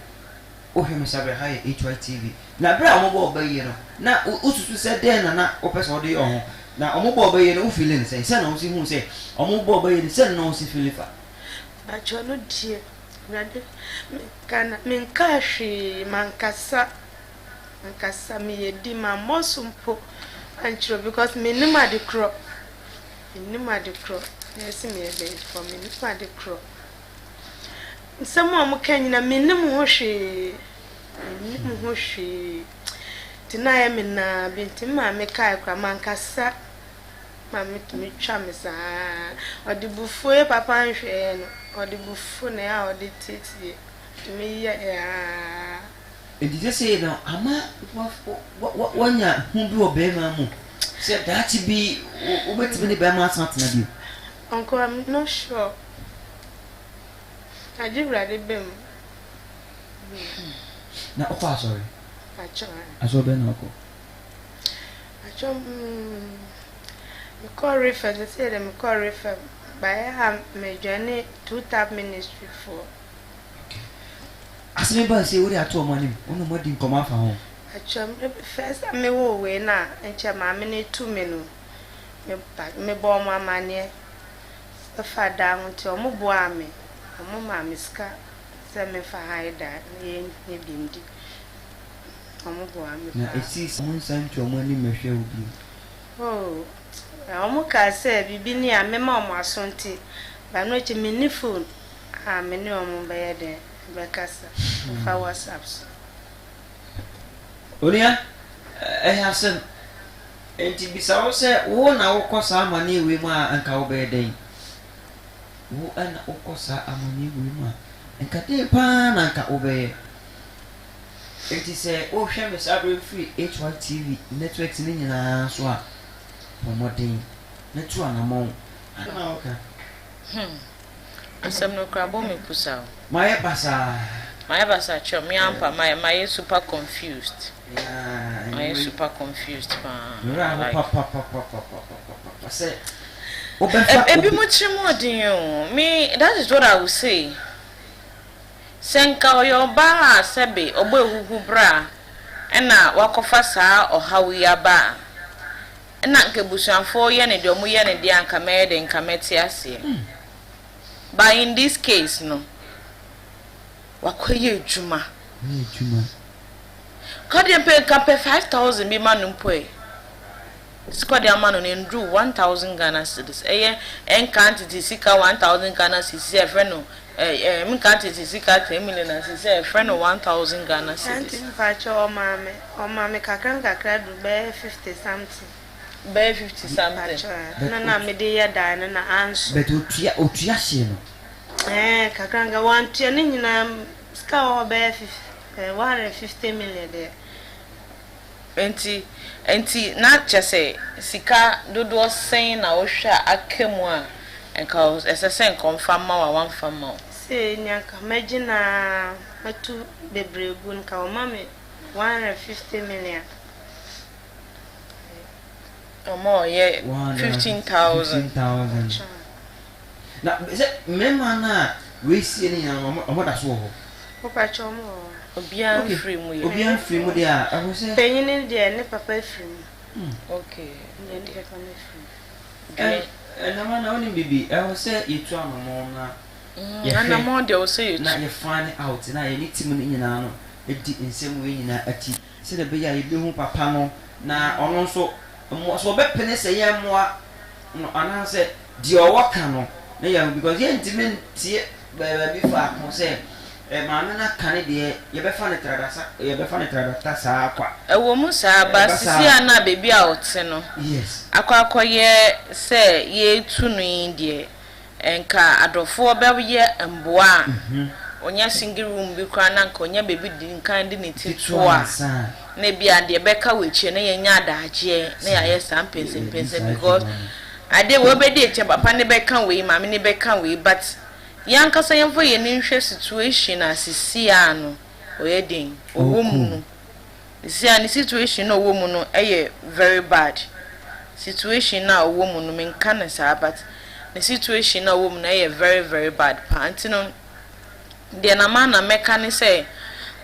Wohwɛ me saa bere, ha yɛ HYTV. Na bere a wɔbɔɔ ɔba yi no, na wususu sɛ dɛn na na wopɛ sɛ wode yɛ wo ho? Na wɔbɔɔ ɔba yi no, wo feeling sɛn? Sɛn na wusi huu sɛ wɔbɔɔ ɔba yi no, sɛn na na wusi feeli fa? Mpakyɛw no deɛ Awurade menka na menkaa hwee mankasa mankasa meyɛ di mammɔ so mpo ankyerɛ obi because mennim ade korɔ mennim ade korɔ na ɛsɛ meyɛ bɛyifoɔ mennim ade korɔ. Nsɛm a wɔka nyina mennim ho hwee, mennim ho hwee. Nti na ayɛ me naa bi nti me maame kae koraa mankasa. Maame tumi twa me saa. Ɔde bufuo yɛ papa nhwɛeɛ no, ɔde bufuo na ɛyɛ a ɔde tietie tumi yɛ aa. Nti sesei no ama woanya hu bi wɔ bɛɛma mu sɛ daakye bi wobɛtumi ne bɛɛma asan atena bio? Uncle I'm not sure. Agye Awurade bɛ mu. Na wokɔ asɔre? Pakyɛ ae. Asɔre bɛn na wokɔ? Pakyɛ mm mekɔ Refem sɛsɛɛ deɛ mekɔ Refem but ɛyɛ a me joine two tap ministry foɔ. Okay. Asɛm yi baa sei wode ato wɔn anim, wo ne wɔn adi nkɔmmɔ afa ho? Pakyɛ me first time me woo wei no a nkyɛ maame no tu me no me mebɔɔ wɔn amaneɛ. Ɛfa dan ho nti ɔmo boaa me, ɔmo maa me sika sɛ me nfa han dan na yɛn nyɛ bi ndi. Ɔmo boaa me Na paa. esii sɛ ɔmo nsan ntu ɔmo anim mmɛhwɛ wo bio. Oh, ɔmo kaa sɛ biribi ni a mɛma ɔmo aso nti, but ɛno akyi menni phone a me ne ɔmo bɛyɛ dɛn bɛkasa fa WhatsApp so. Onua, ɛyɛ asɛm. Enti bisa wo sɛ, wo na wokɔ saa amanneɛ wei mu a, anka wobɛyɛ dɛn? Wo na wokɔ saa amanneɛ wei mu a, anka dɛn paa na anka wobɛyɛ? Enti sɛ wohwɛ me saa berɛ firi HYTV networks no nyinaa so a, Bɔ mmɔden na tu anammɔn. Asɛm a woka. Hmm. Asɛm no koraa bɔ me pusa o. Mayɛ basaa. Mayɛ basaa kyerɛ me ampa mayɛ mayɛ super confused. Yeah, Mayɛ super confused paa. Me werɛ aho Like. papapapapapapa sɛ wobɛfa Ebi obi. mo tirim ɔden o. Me that is what I will say. Sɛ nka ɔyɛ ɔbaa a sɛbe ɔbɔ ahuhu bra ɛna wakɔfa saa ɔhaw yi aba a, Nna nka ebusuafoɔ yɛ no deɛ ɔmo yɛ no deɛ a nka mɛyɛ dɛn nka mɛte aseɛ but in this case no wakɔ yɛ adwuma. Wayɛ adwuma. Nka deɛ mpɛ nka pɛ 5000 bi ma no mpo ɛ sika ɔde ama no no nduru 1000 Ghana cedis ɛyɛ ɛnka tete sika 1000 Ghana cedis sɛ ɛfrɛ no ɛ ɛ nka tete sika 10 million a sɛ ɛfrɛ no 1000 Ghana Aunty cedis. mpakyɛw ɔmaa me ɔmaa me kakra nkakra du bɛyɛ 50 something. Bɛyɛ 50 something. Mpakyɛw But ɛno na mede yɛ dan no na anso. But otua otua hyee no. Ɛɛ kakra nkakra wantua ne nyinaa sika wɔ hɔ bɛyɛ fif ɛɛ 150 million deɛ. Enti enti na kyerɛ sɛ sika dodoɔ sɛn na wohwɛ a aka mu a nka ɛsɛ sɛ nka ɔmfa mma wo a wamfa mma wo? Sei nea nka mɛgye no ara matu bebree gu no nka wɔma me 150 million. Ɔma ɔyɛ 15,000. 15,000. Na sɛ mmarima no a wɔasie no nyinaa no, wɔn da so wɔ hɔ? Wopakyɛ wɔn wɔ hɔ. Obiara Okay, mfiri mu yɛ. obiara mfiri mu deɛ a, ɛwɔ sɛ. Panyin no deɛ ne papa afiri mu. Okay. Deɛ ne papa no afiri mu. Ɛ ɛnam na wonim biribi, ɛwɔ sɛ yɛtu anamɔn na yɛhwɛ Anamɔn deɛ ɛwɔ sɛ na yɛtu. yɛ find out na yɛne team no nyinaa no di nsɛm wei nyinaa akyi sɛdeɛ ɛbɛyɛ a yɛbɛhu papa no na ɔno nso mmoa sɛ ɔbɛpene sɛ yɛmmoa no anaasɛ deɛ ɔwɔ ka no na yɛahu because yɛntumi ntie baabi faako sɛ eh, maame no aka ne deɛ yɛbɛfa no tradasa yɛbɛfa no tradata saa kwa. Ɛwɔ mu saa, but Ɛba sisi saa a na baabi a ɔte no yes. akɔ akɔyɛ sɛ yɛretu no yi deɛ, nka adɔfoɔ bɛyɛ mmoa a, ɔnya single room bi koraa na nka ɔnya baabi di nkan de ne ti to Ketewa a, ansa. na ebi a deɛ ɛbɛka wɔ akyire na yɛnya adagyeɛ na yɛayɛ saa mpɛnsɛmpɛnsɛm because adeɛ wei wobɛdi akyire papa ne bɛka wei, maame ne bɛka wei but yɛn ankasa yɛmfa yɛn ani nhwɛ situation a sisi a no ɔyɛ den ɔwɔ mu no. Sisi a ne situation no a ɔwɔ mu no yɛ very bad. Situation no a ɔwɔ mu no menka no saa but ne situation no a ɔwɔ mu no yɛ very very bad paa nti no deɛ na ma na mɛka ne sɛ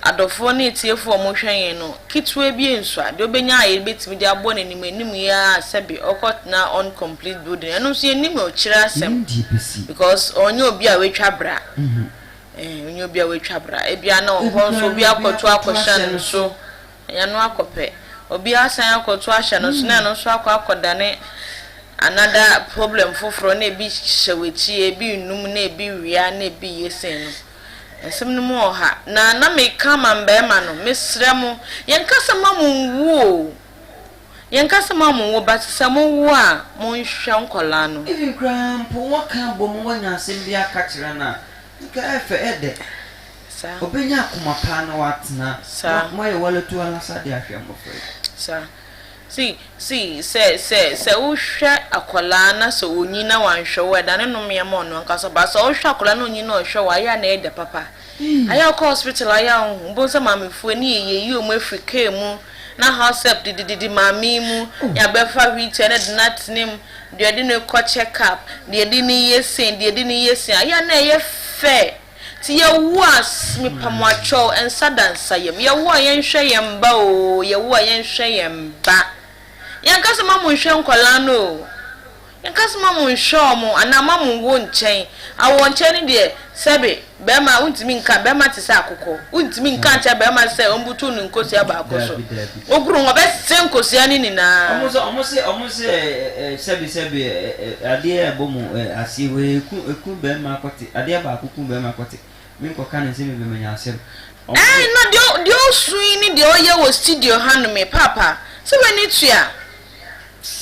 adɔfoɔ ne atiefoɔ a wɔhwɛ yɛn no ketewa bi nsua deɛ ɔbɛnya a yɛbɛtumi de abɔ n'anim anim yi ara sɛbe ɔkɔtena uncomplete building ɛno nso yɛnnim ɔkyerɛ asɛm Yɛnim deɛ ɛbɛsi. because ɔnyɛ obi a watwa bra. Ɛɛ, ɔnyɛ obi a watwa bra. Ebia na Ebi ɔhɔ nso koraa no obi obi akɔto akɔto akɔhyɛ ahyɛ no no so. so. Ɛnyɛ no akɔpɛ. Obi asan akɔto ahyɛ no so na ɛno nso akɔ akɔdane another problem foforɔ na ebi hyɛ w'akyi, ebi nnum na ebi wia na ebi yɛ sei no. Nsɛm no mu wɔ ha. Na na meka ama mmarima no, mesrɛ mo, yɛnka sɛ mma monwu o. Yɛnka sɛ mma monwo but sɛ mowo a, monhwɛ nkwadaa no. Even koraa mpo wɔka bom wɔnya asɛm bi aka kyerɛ no a, nka ɛfɛ ɛdɛ. Saa. Ɔbɛnya akoma paa na watena. Saa. Moayɛ walatu alasa de ahwɛ mmɔfra yi. Saa. See, see, sɛ, sɛ, sɛ wohwɛ akwadaa na sɛ ɔnyin na wanhwɛ wo a, ɛdane nnomeɛ ma ɔno ankasa. But sɛ wohwɛ akwadaa na ɔnyin na ɔhwɛ wo a, ɛyɛ a na ɛyɛ dɛ papa. Ayɛ a wokɔ hospital a, ɛyɛ a wohu. Wobɛhu sɛ maamefoɔ ani yɛ yɛyi wɔn afiri kaa mu na house help didididi maame yi mu, yɛabɛfa wheelchair na de no atena mu, deɛ yɛde no rekɔ check up, deɛ yɛde no yɛ sei, deɛ yɛde no yɛ sei. Ayɛ a na ɛyɛ fɛ. Nti yɛwo a, mepa mo akyɛw, nsa da nsa yam. Yɛwo a yɛnhwɛ yɛn mma oo, yɛwo a yɛnhwɛ yɛn mma. Yɛnka sɛ mma monhwɛ nkwadaa no oo. Yɛnka sɛ mma monhwɛ wɔn anaa mma monwo nkyɛn. Awoɔ nkyɛn no deɛ, sɛbe, barima, wontumi nka, barima te sɛ akokɔ. Wontumi nka nkyerɛ barima sɛ ɔmbutu ne nkosua baako so. Ɔguru ho, ɔbɛsɛe nkosua no nyinaa. Wɔn se, wɔn se, wɔn se ɛ, ɛ, sɛbe, sɛbe, ɛ, ɛ, adeɛ a ɛbɔ mu, ɛ, aseɛ hɔ yi, ɛku, ɛku barima kɔte, adeɛ baako ku barima kɔte. Menkɔka no nsɛ bebree manya asɛm. Wɔn Ɛɛ, se. na deɛ, deɛ ɔsu yi ne deɛ ɔyɛ wɔ studio hanom yi, paapa, sɛ w'ani tua?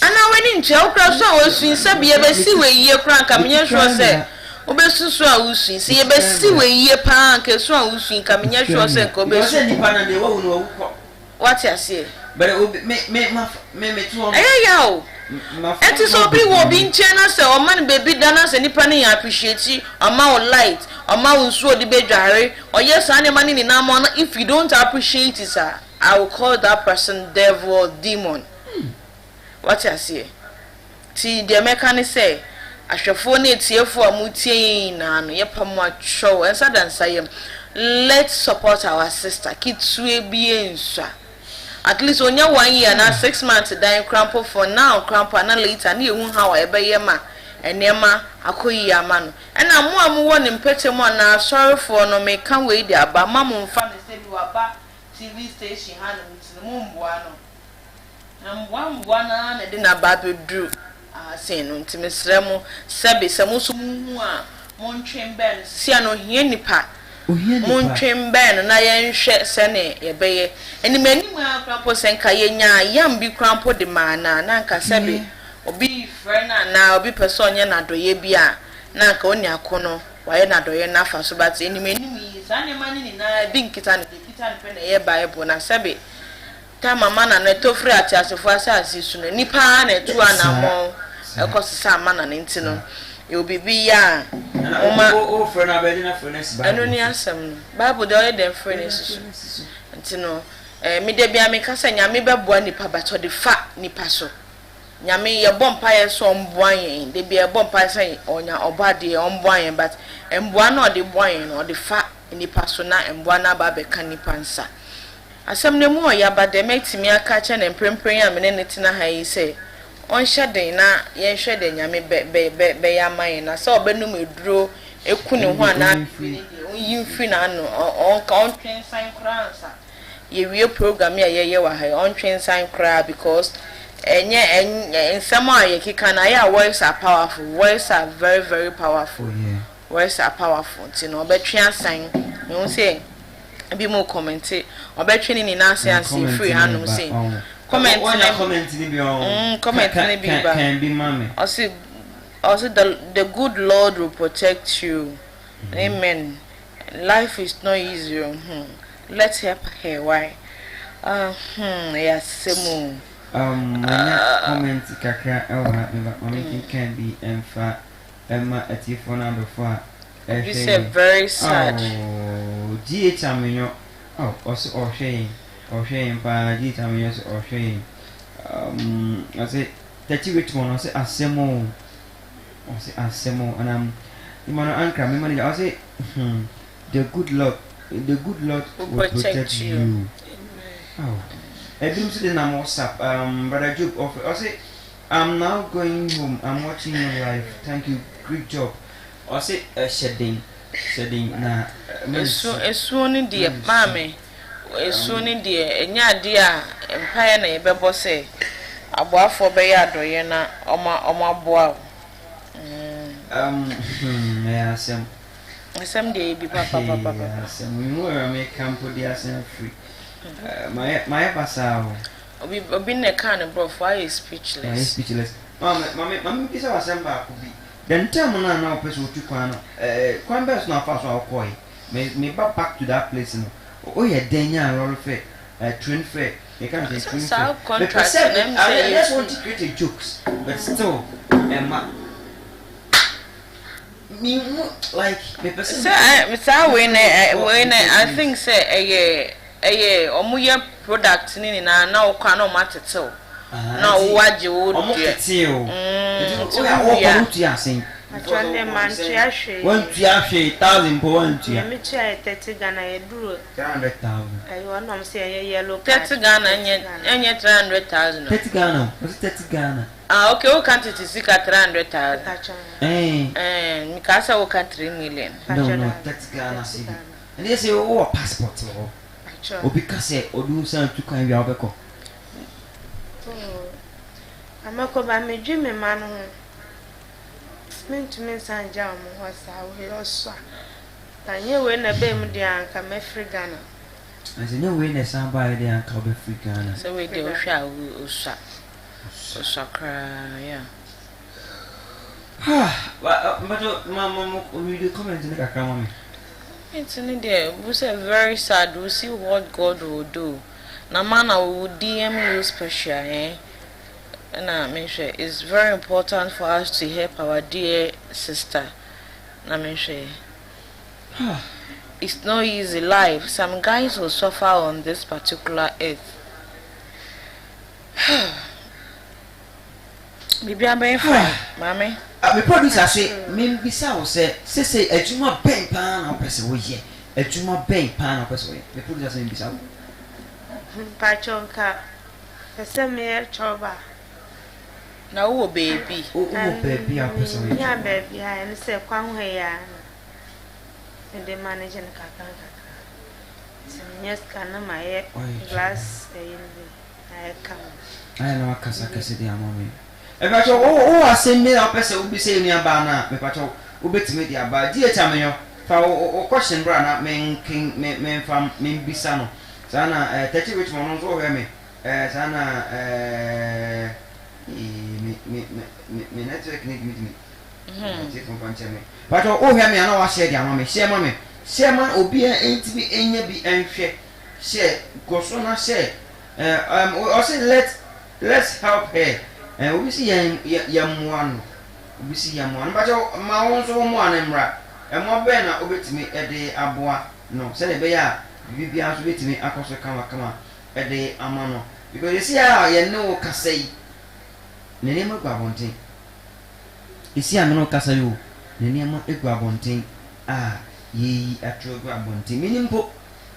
Anaa w'ani ntua? Wo koraa su a wosu yi, sɛbi yɛbɛsi wo ayie koraa anka menyɛ sure sɛ wobɛsu su a wosu yi. Sɛ yɛbɛsi wo ayie paa anka esu a wosu yi nka menyɛ sure sɛ nka wobɛsu. Wate aseɛ? But obi me me ma me me to hɔ no. Ɛyɛ yaw. Ma fa Ɛnti sɛ ma obi wɔ obi bebree. nkyɛn na sɛ ɔma no baabi da na sɛ nipa no yɛ appreciate, ɔma wo light, ɔma wo nsuo ɔde bɛdware, ɔyɛ saa nneɛma no nyinaa ma wo na if you don't appreciate it a, I will call that person devil or demon. Wate aseɛ? Nti deɛ mɛka ne sɛ, ahwɛfoɔ ne atiefoɔ a motie yɛn nyinaa no, yɛpa mo akyɛw, ɛnsa da nsa yam, let's support our sister, ketewa bi nsua. At least onya one year anaa 6 months dan koraa mpo for now koraa mpo ana later ne yɛhu how a yɛbɛyɛ ma nneɛma akɔ yie ama no. Ɛna mo a mowɔ ne mpɛkyɛ mu anaa asɔrefoɔ no, meka wei de aba, ma mo mfa no sɛ bi waba TV station hanom nti no momboa no. Na mboa mboa no ara na ɛde n'aba abɛduru ahasen no. Nti mesrɛ mo, sɛbe sɛ mo nso mohu a, montwe mbɛn no. Sesia no ohia nipa. Ohia nipa. Montwe mbɛn no na yɛnhwɛ sɛne yɛbɛyɛ. Anim anim ara koraa mpo sɛ nka yɛnya yam bi koraa mpo de maa no a, na nka sɛbe obi frɛ no anaa obi pɛ sɛ ɔnyɛ n'adɔyɛ bi a, na nka oni ako no wayɛ n'adɔyɛ no afa so. But anim anim yi, saa nneɛma no nyinaa bi nkita no, deɛ ɛkita no pɛ na ɛyɛ Bible. Na sɛbe time amana no ɛtɔ firi ateasefoɔ asase so no, nipa ara na ɛtu anammɔn ɛkɔ sesa amana no. Nti no yɛwɔ biribi yɛ a Ɛna moma wo wo frɛ no abɛgye na frɛ no asi ɛno Bible ne so. asɛm no. Bible deɛ ɔyɛ dɛn frɛ no asi so? Nti no me da bia meka sɛ Nyame bɛboa nipa, but ɔde fa nipa so. Nyame yɛbɔ mpaeɛ sɛ ɔmboa yɛn, da bia yɛbɔ mpaeɛ sɛ ɔnya ɔbɔ adeɛ ɔmboa yɛn, but mboa no a ɔde boa yɛn no, ɔde fa nipa so na mboa no aba abɛka nipa nsa. Asɛm no mu ɔyɛ aba deɛ mɛtumi aka kyerɛ ne mprempren a mene ne tena ha yi sɛ ɔnhyɛ den na yɛnhwɛ deɛ Nyame bɛ bɛ bɛ bɛyɛ ama yɛn. Na sɛ ɔbɛnum eduro eku ne ho anaa biribi ne deɛ, ɔnyi mfiri n'ano, ɔnka ɔntwe nsan koraa ansa yɛwie program yi a yɛyɛ wɔ ha yi. Ɔntwe nsan koraa because ɛnyɛ ɛnyɛ nsɛm a yɛkeka no ayɛ a, words are powerful, words are very very powerful. Oh yeah. Words are powerful. Nti no ɔbɛtwe asan mehu sɛ ebi mu comment, ɔbɛtwe ne nyinaa ase ansa efiri hanom sɛ comment ne ne comment ni bi ɔn. Comment ne bi ba. Kan bi ma me. Ɔse the good Lord will protect you, amen. Life is not easy o. Let's help her. Why? Ɛyɛ asɛm o. Manya comment kakra ɛwɔ ha, meba ma me kenkan bi ɛmfa ɛma atiefoɔ no adɔfo a Obi ɛhwɛ sɛ yɛn. very sad. Oh, GH Amenyo, oh, ɔsɛ ɔhwɛ yɛn, ɔhwɛ yɛn paa. GH Amenyo sɛ ɔhwɛ yɛn. Ɔsɛ Tɛkyi Richmond, ɔsɛ asɛm o, ɔsɛ asɛm o. Ɛna Emmanuel Ankara, me manager, ɔsɛ the good Lord will will protect protect you. You. Oh. Ebinom nso de nam WhatsApp. Brother Job ɔfrɛ, ɔsɛ I'm now going home, I'm watching you live, thank you, great job. Ɔsɛ ɛhyɛ den, hyɛ den na Esu mensu. Esuo no deɛ Mensu. Maame, esuo no deɛ ɛnyɛ adeɛ a mpaeɛ na yɛbɛbɔ sɛ aboafoɔ bɛyɛ adɔyɛ na ɔmo aboa wo. Ɛyɛ asɛm. Asɛm deɛ yɛ bi papapapapa. Ɛyɛ asɛm. Mehu ɛwɛ meka mpo de asɛm afiri. Mayɛ basaa o. Obi na ɛkaa ne borɔfo ayɛ Mayɛ speechless. Speechless. Maame, maame bisa wɔ asɛm baako bi. The ntɛm no a na wopɛ sɛ wotu kwan no, kwan bɛn so na afa so a wokɔe? Me ba back to that place no. Woyɛ dɛn nyaa lorry fare, train fare, meka no sɛ Sɛ train saa fare. Mepɛ contract sɛ na ɛmu I sɛ just yɛ want to create a jokes, but still ɛma me like mepɛ sɛ sɛ saa wei na wei na I think sɛ ɛyɛ ɔmo yɛ product ne nyinaa na wokɔ a na ɔmo atetew na wo agye wo ɔmo deɛ. tete o. Nti Nti wo wie wɔkɔ a no tua asen. Atwa ne mantua hwee. Wantua hwee, 1,000 mpo wantua. Nea metua yɛ 30 Ghana, yɛduru 300,000. Ɛyɛ ɔnom sɛ ɛyɛ yellow card. 30 Ghana nyɛ ɛnyɛ 300,000 o. 30 Ghana o, ɔsi 30 Ghana. Ah, okay, wo ka tete sika 300,000. Atwa. Ɛɛ. Mekaa sɛ wo ka 3 million. No, 30 Ghana cedi. Ɛne yɛ sɛ wowɔ passport wɔ hɔ. Atwa. Obi ka sɛ ɔde wo san tu kwan wie a, wobɛkɔ? Amɛkɔ ba medwe me ma no ho. Mentumi nsan gya wɔn hɔ saa wei ɔso a. Na nyɛ wei na ɛbɛn mu deɛ anka mɛfiri Ghana. Na sɛ nyɛ wei na ɛsan baeɛ deɛ anka wobɛfiri Ghana. Sɛ wei deɛ wohwɛ a osua osua koraa, yeah. Mpakyɛ ma ma mo read comment ne kakra ma me. Nti ne deɛ bu sɛ very sad, we see what God will do. Na ma na we will DM you special eh ɛna menhwɛ it's very important for us to help our dear sister na menhwɛ it's not easy life some guys will suffer on this particular earth Biribiara bɛyɛ fine maame. Me producer se membisa wo sɛ sesei adwuma bɛn paa na wopɛ sɛ woyɛ? Adwuma bɛn paa na wopɛ sɛ woyɛ? Me producer se membisa wo. Mpakyɛw nka pɛ sɛ meyɛ chɔba. Na wowɔ baabi? Wowɔ baabi a wopɛ sɛ woyɛ chɔba? Mennya baabi a ɛne sɛ kwan ho ha yi ara na mede manage no kakra nkakra. Nti menya sika na mayɛ glass ayi no bi. Ayɛ na wakasa kɛse de ama me. Mepakyɛw, wo wowɔ asɛm bi na wopɛ sɛ wobisa yɛn nua baa no a, mepakyɛw wobɛtumi de aba. GH Amenyo, fa wo wo question bra na menken me memfa membisa no. Saa na eh, Tachi Richmond ɔno nso wohwɛ me. Eh, saa na eh, ee, me me me me me network no gyimigyimi. Atiefo mfa nkyɛ me. Pakyɛw wohwɛ me a na wahyɛ de ama me. Hyɛ ma me. Hyɛ ma obiara ntumi nya bi nhwɛ. Hyɛ, kɔ so na hyɛ. Eh, um, ɔse let, let's help her. Eh, obi si yɛn, yɛn mmoa no. Obi si yɛn mmoa no. Mpakyɛ ma wo nso wo mmoa no mmra. Mmoa bɛn na wobɛtumi de aboa no sɛdeɛ ɛbɛyɛ a biribi biara nso bɛtumi akɔ so kamakama de ama no. Because ɛsi a yɛne wo kasa yi, ne nneɛma gu abɔnten. Ɛsi a mene wo kasa yi o, ne nneɛma gu abɔnten a yɛyi ato agu abɔnten. Menim mpo.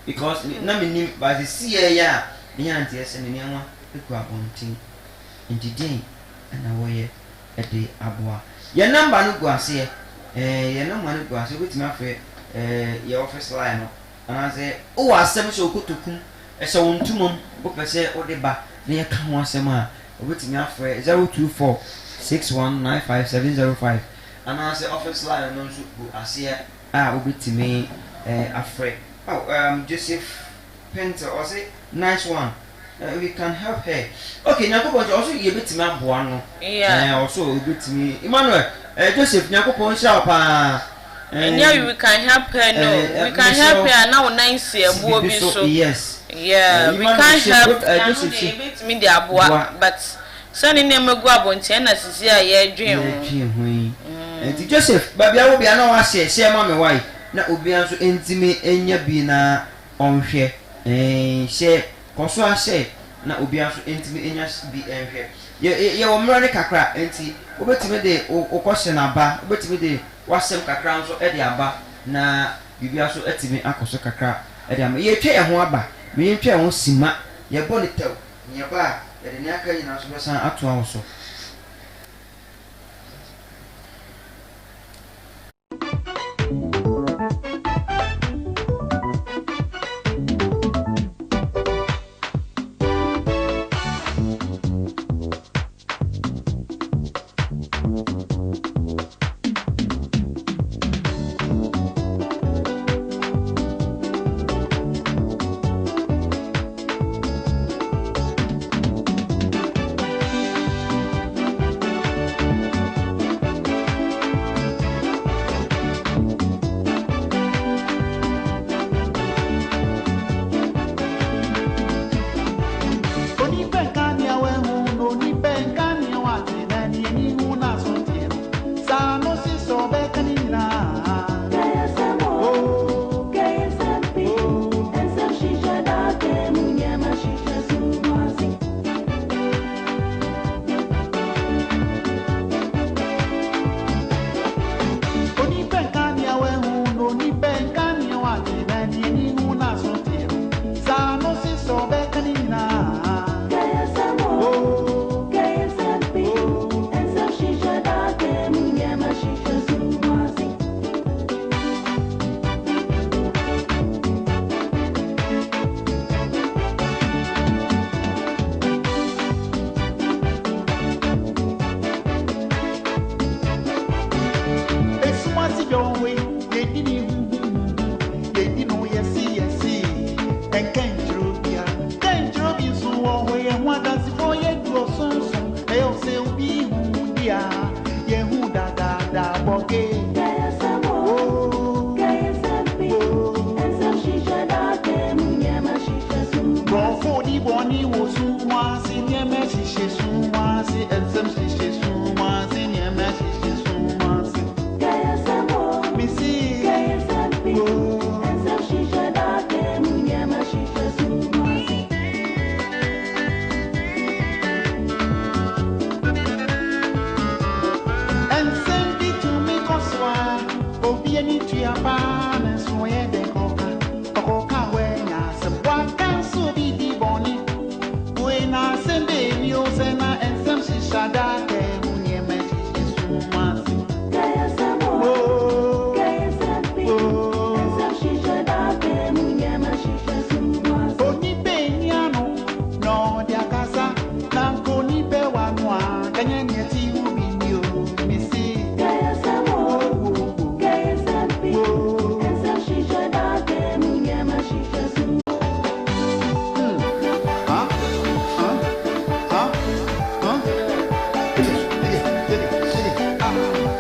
Because me na mennim but sesei yi a menya nteɛ sɛ me nneɛma gu abɔnten nti deɛn na wɔyɛ de aboa. Yɛn number no gu aseɛ eh, yɛn number no gu aseɛ wobɛtumi afrɛ eh, yɛ office line no anaasɛ wowɔ asɛm hyɛ wo kotoku mu ɛhyɛ wo ntoma mu wopɛ sɛ wode ba na yɛka ho asɛm a wobɛtumi afrɛ 024 6195 705 anaasɛ office line no nso gu aseɛ a wobɛtumi afrɛ. Oh um Joseph Pentel ɔse nice one eh, we can help her okay Nyankopɔn nhyira ɔso yɛbɛtumi aboa no Yeah. eh, ɔso yɛbɛtumi Emmanuel eh, Joseph Nyankopɔn nhyira wo paa eh, Ɛnyɛ we can help her no eh, we can mesrɛ help wo her a na wo nan si si ɛboɔ biribi bi so so yes yeah eh, we Emmanuel can se help eh, ano Joseph deɛ se yɛbɛtumi de aboa boa but Sɛ ne nneɛma gu abɔnten ɛna sisi a yɛdwen ho. Yɛdwen ho yi. Nti Joseph baabi a wɔ bia na wahyɛ hyɛ ma me wae na obia nso ntimi nya bi na ɔnhwɛ eeh hyɛ kɔso ara hyɛ na obia nso ntimi nya bi nhwɛ yɛ yɛwɔ mmerɛ no kakra nti wobɛtumi de wo question aba wobɛtumi de wasɛm kakra nso de aba na biribia nso atumi akɔ so kakra de ama yɛtwa yɛn ho aba ma yɛntwa yɛn ho sima yɛbɔ ne tɛw Nea ɛba a, yɛde nea aka nyinaa nso bɛsan atoa wo so. tua paa nanso ɔyɛ dɛn kɔka ɔkɔka wanya asɛm waka nso biribi bɔne wei na asɛm bɛni o sɛ na nsɛm hyehyɛ adaka mu nneɛma hyehyɛ sum ase. Oh, oh. Onipa eni ano na ɔde akasa na nka onipa wa no a kanyɛ nea ti ho bi ni o mesi. Oh, oh, oh. Oh. Huh? Huh? Huh?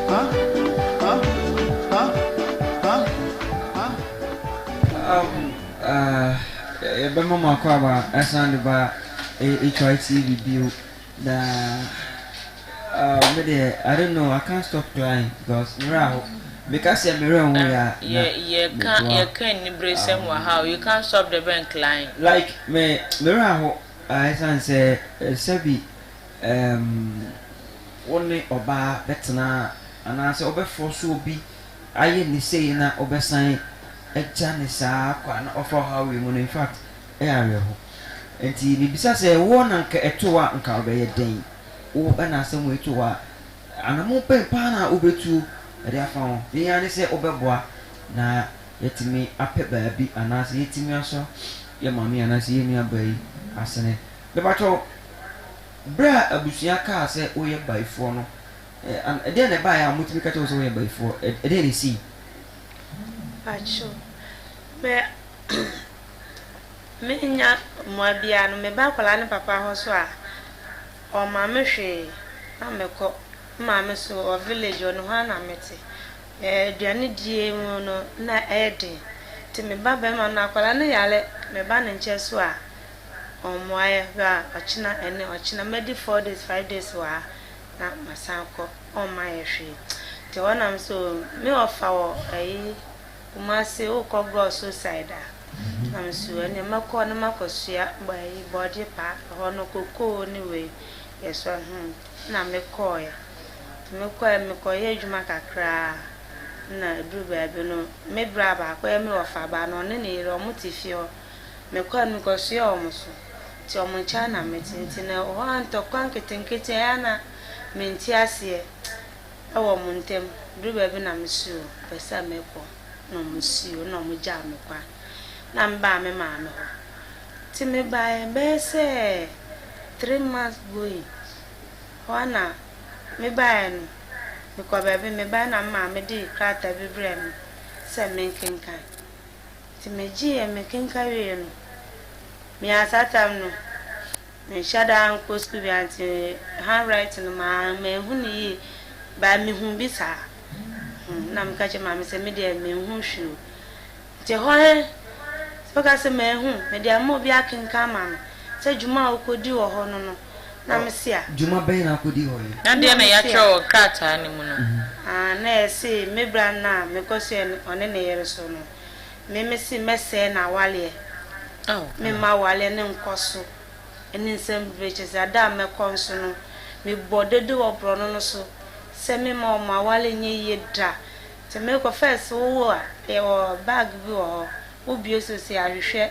Huh? Huh? Huh? Huh? Huh? Huh? Yɛbɛma mo akɔ aba ɛsan de ba HYTV bio na me deɛ, I don't know, I can't stop crying because mmerɛ aho meka sɛ mmerɛ ho yɛ a na yɛka meboa. Yɛka aniberesɛm wɔ ha o, you can't stop the bank crying. Like me mmerɛ aho ɛsan sɛ sɛbi wo ne ɔbaa bɛtena anaasɛ wobɛfɔ so obi ayɛ ne sei na wobɛsan agya ne saa kwa na ɔfa ɔhaw wei mu no, in fact ɛyɛ awerɛho. Nti mebisa sɛ wo na nka ɛto a nka wobɛyɛ dɛn? Wo ɛna asɛm wei to a, anamo bɛn paa na wobɛtuo ɛde afa ho ne yɛn ne sɛ wobɛboa na yɛtumi apɛ baabi anaasɛ yɛtumi asɔ yɛ maame anaasɛ yɛ nua baa yi asene. Mepakyɛw, berɛ a abusua kaa sɛ woyɛ bayifoɔ no, ɛdeɛn na ɛbaeɛ a wɔtumi ka kyerɛ wo sɛ woyɛ bayifoɔ? Ɛdeɛn na ɛsii? Pacho, me menya mmoa biara no, meba akwadaa ne papa hɔ so a, ɔmma me hwee na mekɔ. Me maame so wɔ village hɔ no, hɔ ara na mete. Aduane die mu no, na ɛyɛ den. Nti meba bɛrima no, akwadaa no yare, meba ne nkyɛn so a, ɔmmoa yɛ. Hwɛ a, ɔkyena, ɛnɛ ɔkyena, mɛdi 4 days, 5 days wɔ ha na masan kɔ. Ɔmma yɛ hwee. Nti hɔ nam so, me ɔfa wɔ ɛyi Kumasi, wokɔ Goaso side a, na me so ɛnneɛ mɛkɔ na makɔsua ɛyi bɔɔgye paa. Ɛhɔ no kokoo ne wei yɛsɔ na mekɔɔɛ. Nti mekɔɛ, mekɔyɛ adwuma kakraa na ɛduru baabi no, me bra baako ɛyɛ me wɔfa baa no, ɔne ne yere ɔmo te fie hɔ. Mekɔɛ no mekɔsua ɔmo so. Nti ɔmo nkyɛn na mete. Nti na ɛhɔ a ntɔkwa nketenkete ɛyɛ a na mente aseɛ ɛwɔ ɔmo ntam. Duru baabi na mese o, pɛ sɛ mekɔ na ɔmo si o na ɔmo gyaa me kwan. Na mebaa me maame hɔ. Nti mebaeɛ bɛyɛ sɛ 3 months going. Hɔ a na mebaeɛ no, mekɔ baabi, mebaeɛ na me maame de krataa bi brɛɛ me sɛ menkenkan. Nti megyeeɛ mekenkan wieeɛ no, meyaa saa time no, menhyɛ da nkɔ sukuu biara nti handwriting no manhu no yie but mehu bi saa. Na meka kyerɛ maame sɛ me deɛ menhu hwee o. Nti hɔ ɛ, sɛ woka sɛ manhu, mede ama obi akenkan ama me sɛ dwuma a wokɔdi wɔ hɔ no, na mese a. Dwuma bɛn na akɔdi hɔ yi? Na deɛ na yɛatwerɛ wɔ krataa no mu no? Ah, na yɛse me bra no a mekɔsua ɔne ne yere so no, me mese mɛsɛe n'awaleɛ. Memma awaleɛ ne nkɔ so ne nsɛm bebree kyerɛ sɛ ada a mɛkɔ nso no, mebɔ dede wɔ borɔno no so sɛ memma ɔmo awale nyɛ yie da. Nti mekɔ first wowo a, yɛwɔ bag bi wɔ hɔ, wobue so sɛ ahwehwɛ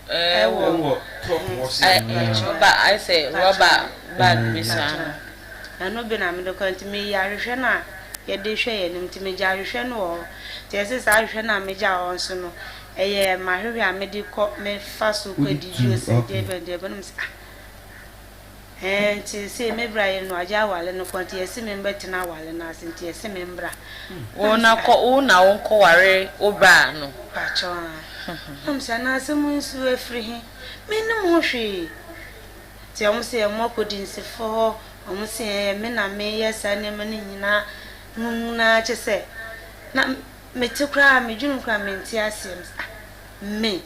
ɛwɔ ɛwɔ top hɔ sɛ rɔba, ayɛ sɛ rɔba bag bi saa no. Ɛno bi na mede kɔ, nti meyi ahwehwɛ no a yɛde hwɛ yɛn anim, nti megya ahwehwɛ no wɔ hɔ. Nti ɛsɛ saa ahwehwɛ no a megya wɔ hɔ nso no, ɛyɛ m'ahwehwɛ a mede kɔ mefa so kɔ didi o, sɛ deɛ bɛn deɛ bɛn no, sɛ ah, ɛɛ, nti sɛ me bra yɛ no agye awale no kɔ, nti yɛsi me mbɛtena awale no ase, nti yɛsi me mbra. Wo na kɔ, wo na wo nkɔ ware wo bra no. Pakyɛw a nam sɛ anaasɛ mu nso afiri he, mennim ho hwee. Nti ɔmo sɛ ɔmo akɔdi nsefo hɔ, ɔmo sɛ ɛyɛ me na meyɛ saa nneɛma no nyinaa nyinaa, kyɛ sɛ na mete koraa medwene koraa mente aseɛ. Ah, me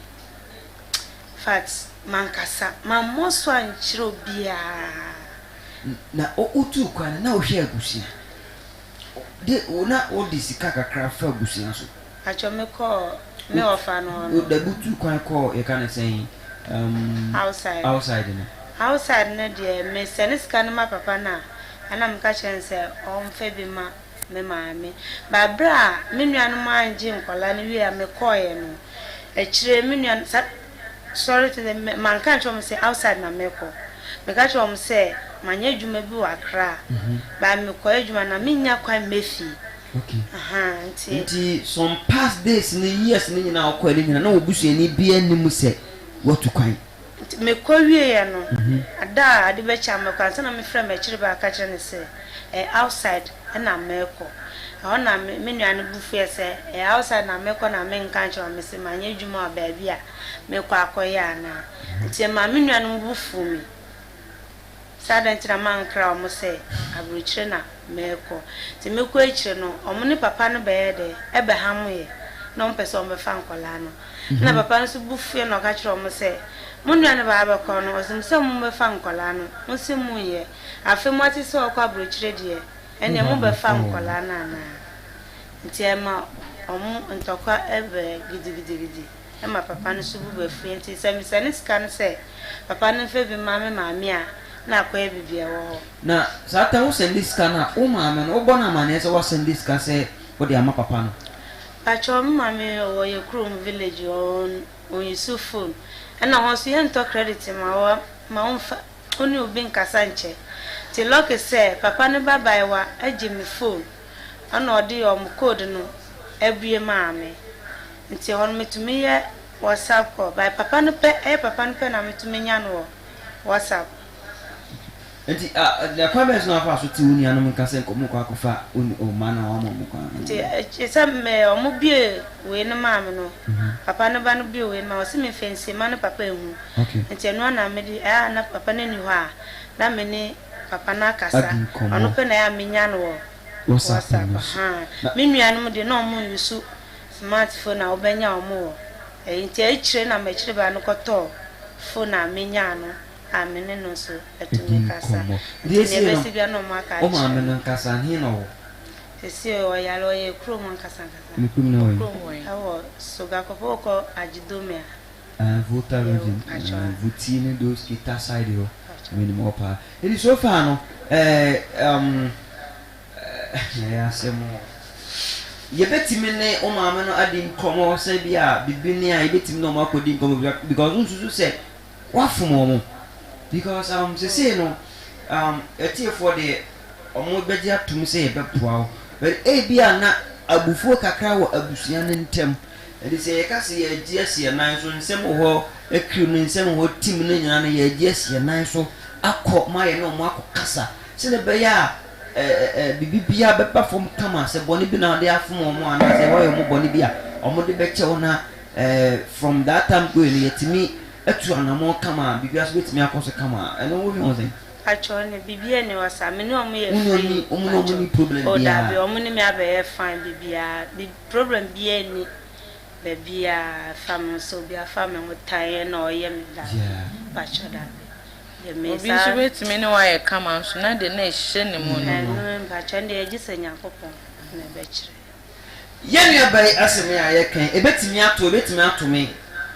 fact mankasa mammɔ so ankyerɛ obiara. Na wotuu kwan na wohwɛ abusua de na wode sika kakra fa abusua so? Atwɛ mekɔɔ me ɔfa no hɔ no. Dabi, wotuu kwan kɔɔ yɛka ne sɛn? Outside. Outside no. Outside no deɛ, mesɛne sika no ma papa no a, ɛna meka kyerɛ no sɛ ɔmfa bi ma. me maame. But berɛ a me nuanom angye nkwadaa no wieɛ a mekɔeɛ no, akyire me nua sa sorry to say, manka ankyerɛ wɔn sɛ outside na merekɔ. Meka kyerɛɛ wɔn sɛ manyɛ adwuma bi wɔ Accra, but mekɔyɛ adwuma na mennya kwan mma fie. Okay. Ahaa, nti. Nti some past days ne years no nyinaa a wokɔɛ no nyinaa na w'abusuani biara nnim sɛ woatu kwan? Nti mekɔ wieɛ no, da a ade bɛkye a mɛkɔ, ansa na mefrɛ m'akyiri ba ka kyerɛ no sɛ ɛyɛ outside na merekɔ. Ɛhɔ na me me nua no bo fuiɛ sɛ ɛyɛ outside na merekɔ na menka nkyerɛ wɔn, mese manyɛ adwuma wɔ baabi a merekɔ akɔyɛ anaa. Nti ɛmaa me nuanom bo fuu me. Sɛ adɛn nti na mankra wɔn sɛ aburokyire na merekɔ. Nti mekɔ akyire no, wɔn ne papa no bɛyɛɛ dɛ, ɛbɛhamoeɛ. Na wɔmpɛ sɛ wɔbɛfa nkwadaa no. Ɛnna papa no nso bo fuiɛ na ɔka kyerɛɛ wɔn sɛ, Mo nua no ba abɛkɔ no, ɔse mo sɛ mommɛfa nkwadaa no. Mose monnyɛ. Afei moate sɛ ɔrekɔ aburokyire deɛ, ɛnneɛ mobɛfa nkwadaa no anaa? Nti ɛma wɔn ntɔkwa bɛɛ gidigidigidi. ma papa no so bo bɛfu. Enti sɛ mesɛne sika no sɛ papa no mfa bi mma me maame a, na akɔyɛ biribi a ɛwɔ hɔ. Na saa ta wo sɛnde sika no a, wo maame no, wobɔ no amaneɛ sɛ woasɛnde sika sɛ wode ama papa no? Pakyɛw, me maame ɔwɔ yɛ kurom village hɔ, ɔnuse phone. Ɛna hɔ nso yɛntɔ credit ma wo ma womfa wo ne obi nkasa nkyɛ. Nti lucky sɛ papa no ba baewa gye me phone ɛna ɔde wɔn code no abue maa me. Nti ɛhɔ no metumi yɛ WhatsApp call but papa no pɛ ɛyɛ papa no pɛ na metumi nya no wɔ WhatsApp. Nti ah kwan bɛn so na wafa so te wo nuanom nka sɛ nka ɔmo kɔ akɔfa wo mma no a wama ɔmo kwan? Nti sɛ me ɔmo bue wei no maa me no papa no ba no bue wei no maa me ɔse me nfa nsie ma ne papa nhu nti ɛno ara na mede ɛyɛ a na papa no nni hɔ a na me ne papa no akasa ɔno pɛ na ɛyɛ a menya no wɔ WhatsApp ahaa me nuanom deɛ na ɔmo use Smart phone a wobɛnya wɔn wɔ ɛyi nti akyire na m'akyiri ba no kɔtɔɔ phone a menyaa no a me ne no nso tumi Di kasa nkɔmmɔ. nti Deɛ nea ɛsie no, ɛbɛsi biara na wɔn aka wo akyerɛ maame me. no ankasa, he na ɔwɔ? Seesei ɔyare, ɔyɛ kurom ankasa ankasa. Ne kurom na ɔwɔ he? Kurom wɔ he? Ɛwɔ Sogakope wokɔ Agyidome a. Ah, Volta Yɛwɔ region, mpakyɛw ah, a. Voti ne those Keta side hɔ, Mpakyɛw. menim hɔ paa. Nti so far no, eh, um, Ɛyɛ asɛm o. Yɛbɛtumi ne wo maame no adi nkɔmmɔ sɛ bi a biribi ne a yɛbɛtumi ne wɔn akɔdi nkɔmmɔ because wonsusu sɛ woafom wɔn because um, sesei no um, atiefoɔ deɛ wɔn bɛgye atom sɛ yɛbɛboa wo but ebi a na abufuo kakra wɔ abusua no ntam ɛde sɛ yɛka sɛ yɛagye asi yɛn nan so nsɛm wɔ hɔ akiri no nsɛm wɔ hɔ tim no nyinaa no yɛagye asi yɛn nan so akɔ ma yɛne wɔn akɔkasa Sɛdeɛ ɛbɛyɛ a biribi biara bɛba fam kama, sɛ bɔne bi na wode afom wɔn anaasɛ woayɛ wɔn bɔne bi a, wɔde bɛkyɛ wo na from that time going no yɛatumi atu anammɔn kama a biribiara nso bɛtumi akɔ so kama. Ɛno wohwɛ ho sɛn? Pakyɛw ne biribiara nni hɔ saa me ne wɔn yɛ Wo ne free wɔn ne wɔn nni pakyɛw problem oh daabi biara? wɔn ne me abɛyɛ fine biribiara bi problem biara nni baabiara ɛfa me ho sɛ obi afa me ho tan na ɔyɛ me daabi pakyɛw daabi. Deɛ me Obi nso nsa. bɛtumi ne wo ayɛ kama nso na deɛ na ɛhyɛ ne mu no. Ɛno mpakyɛ ɛno deɛ gyesɛ Nyankopɔn na ɛbɛkyerɛ. Yɛn nuabaa yi asɛm yi a yɛka yi, ɛbɛtumi ato, ɛbɛtumi ato me.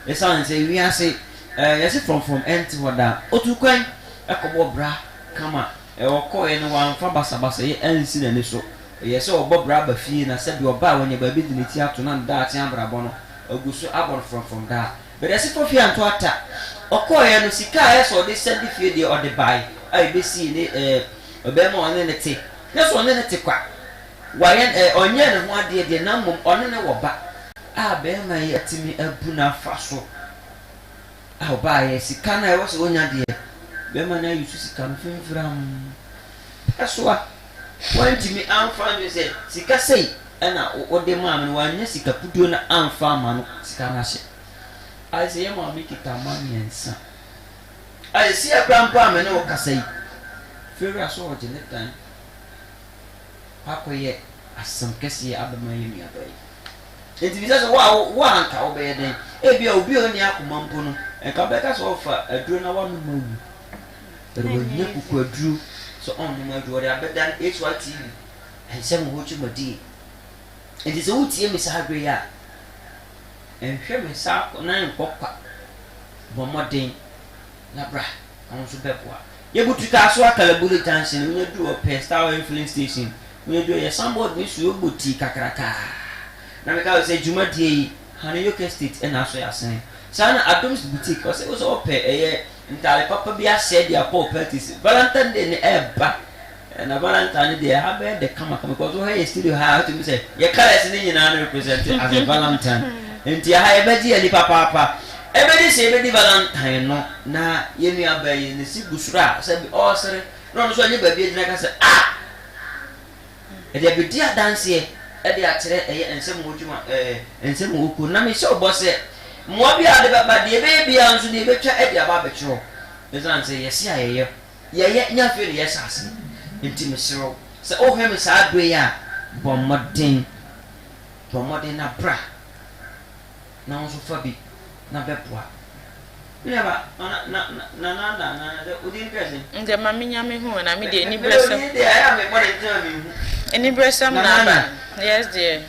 Ɛsiane sɛ wiase, eh, yɛse frɔmfrɔm ɛnte hɔ daa. Ɔtuu kwan kɔbɔɔ bra kama. Eh, ɔkɔeɛ no wamfa basabasayɛ ansi n'ani so. Ɛyɛ sɛ ɔbɔ bra ba fie na sɛdeɛ ɔba a wanya baabi de ne ti ato na ne daakye abrabɔ no, agu so abɔ no frɔmfrɔm daa. Bɛdɛsefo fie anto ata. Ɔkɔeɛ no, sika a ɛyɛ sɛ ɔde sɛ de fie deɛ ɔde bae a ɛbɛsii ne ɛɛ ɔbarima a ɔne no te. Nyɛ sɛ ɔne no te kwa. Wayɛ ɛɛ ɔnyɛɛ ne ho adeɛ deɛ na mmom ɔne no wɔ ba a barima yi atumi abu no afa so a ɔbaeɛ. Sika no a ɛwɔ sɛ ɔnya deɛ, barima no ayi so sika no fimfiram pɛ so a wantumi amfa anhwɛ sɛ sika sei na wode maa me no, wannya sika kuduo no amfa amma no, sika no ahye. Ayɛ sɛ yɛn maame kita mma mmiɛnsa. Ayɛ sɛ akora mpo a me ne wo kasa yi, Fewura sɛ ɔgye ne dan akɔyɛ asɛm kɛseɛ abɛma yɛn nuabaa yi. Enti bisa sɛ, wo a wo a anka wobɛyɛ dɛn? Ebia obi a ɔnni akoma mpo no, nka wobɛka sɛ ɔfa aduro na wanom awu. But wanya kukuaduro sɛ ɔnnom aduro, ɔde abɛdan HYTV nsɛm wɔ hɔ dwumadie. Enti sɛ wotie me saa berɛ yi a, nhwɛ me saa nan nkɔ kwa. Bɔ mmɔden na bra na wo nso bɛboa. Yɛbutu Kasoa Kalabule Junction, wonya duru hɔ pɛ, Star Oil Filling Station. Meyɛ yɛ sanbɔɔd ne suo bɔ tii kakrakaa. Na meka wo sɛ dwumadie yi, Haneyoke Estate na asɔ yɛ asene. Saa na Adom's Boutique, ɔsɛ wo sɛ wopɛ ɛyɛ ntaade papa bi ahyɛ de akɔ wo parties. Valentine Day no ɛɛba. Na Valentine no deɛ ɛha bɛyɛ dɛ kamakama because wohwɛ yɛ studio ha a wotumi sɛ yɛ colours no nyinaa no represent as a Valentine. Nti ɛha yɛbɛgye yɛn ani papaapa. Ɛbɛdi sɛ yɛbɛdi Valentine no na yɛn nuabaa yi ne se gu soro a sɛ ɔresere na ɔno nso anya baabi agyina ka sɛ ah! Ɛde abɛdi adanseɛ de akyerɛ ɛyɛ nsɛm wɔ dwuma ɛɛ nsɛm wɔ kuo. Na mehyɛ wo bɔ sɛ mmoa biara a wode bɛba deɛ ɛbɛyɛ biara nso deɛ yɛbɛtwa de aba abɛkyerɛ wo. Ɛsiane sɛ yɛse a yɛyɛ yɛyɛ nyɛ afei na yɛhyɛ aseɛ nti mesrɛ wo sɛ wohwɛ me saa berɛ yi a bɔ mmɔden bɔ mmɔden na bra na wo nso fa bi na bɛboa. Me nua ba, na na na na na na sɛ wo din kura sɛn? Ndɛ ma menya me ho na me deɛ anibrɛsɛm. Me deɛ ɛyɛ a mebɔ ne nkyɛn a menhu. Anibrɛsɛm na aba. Yes dear.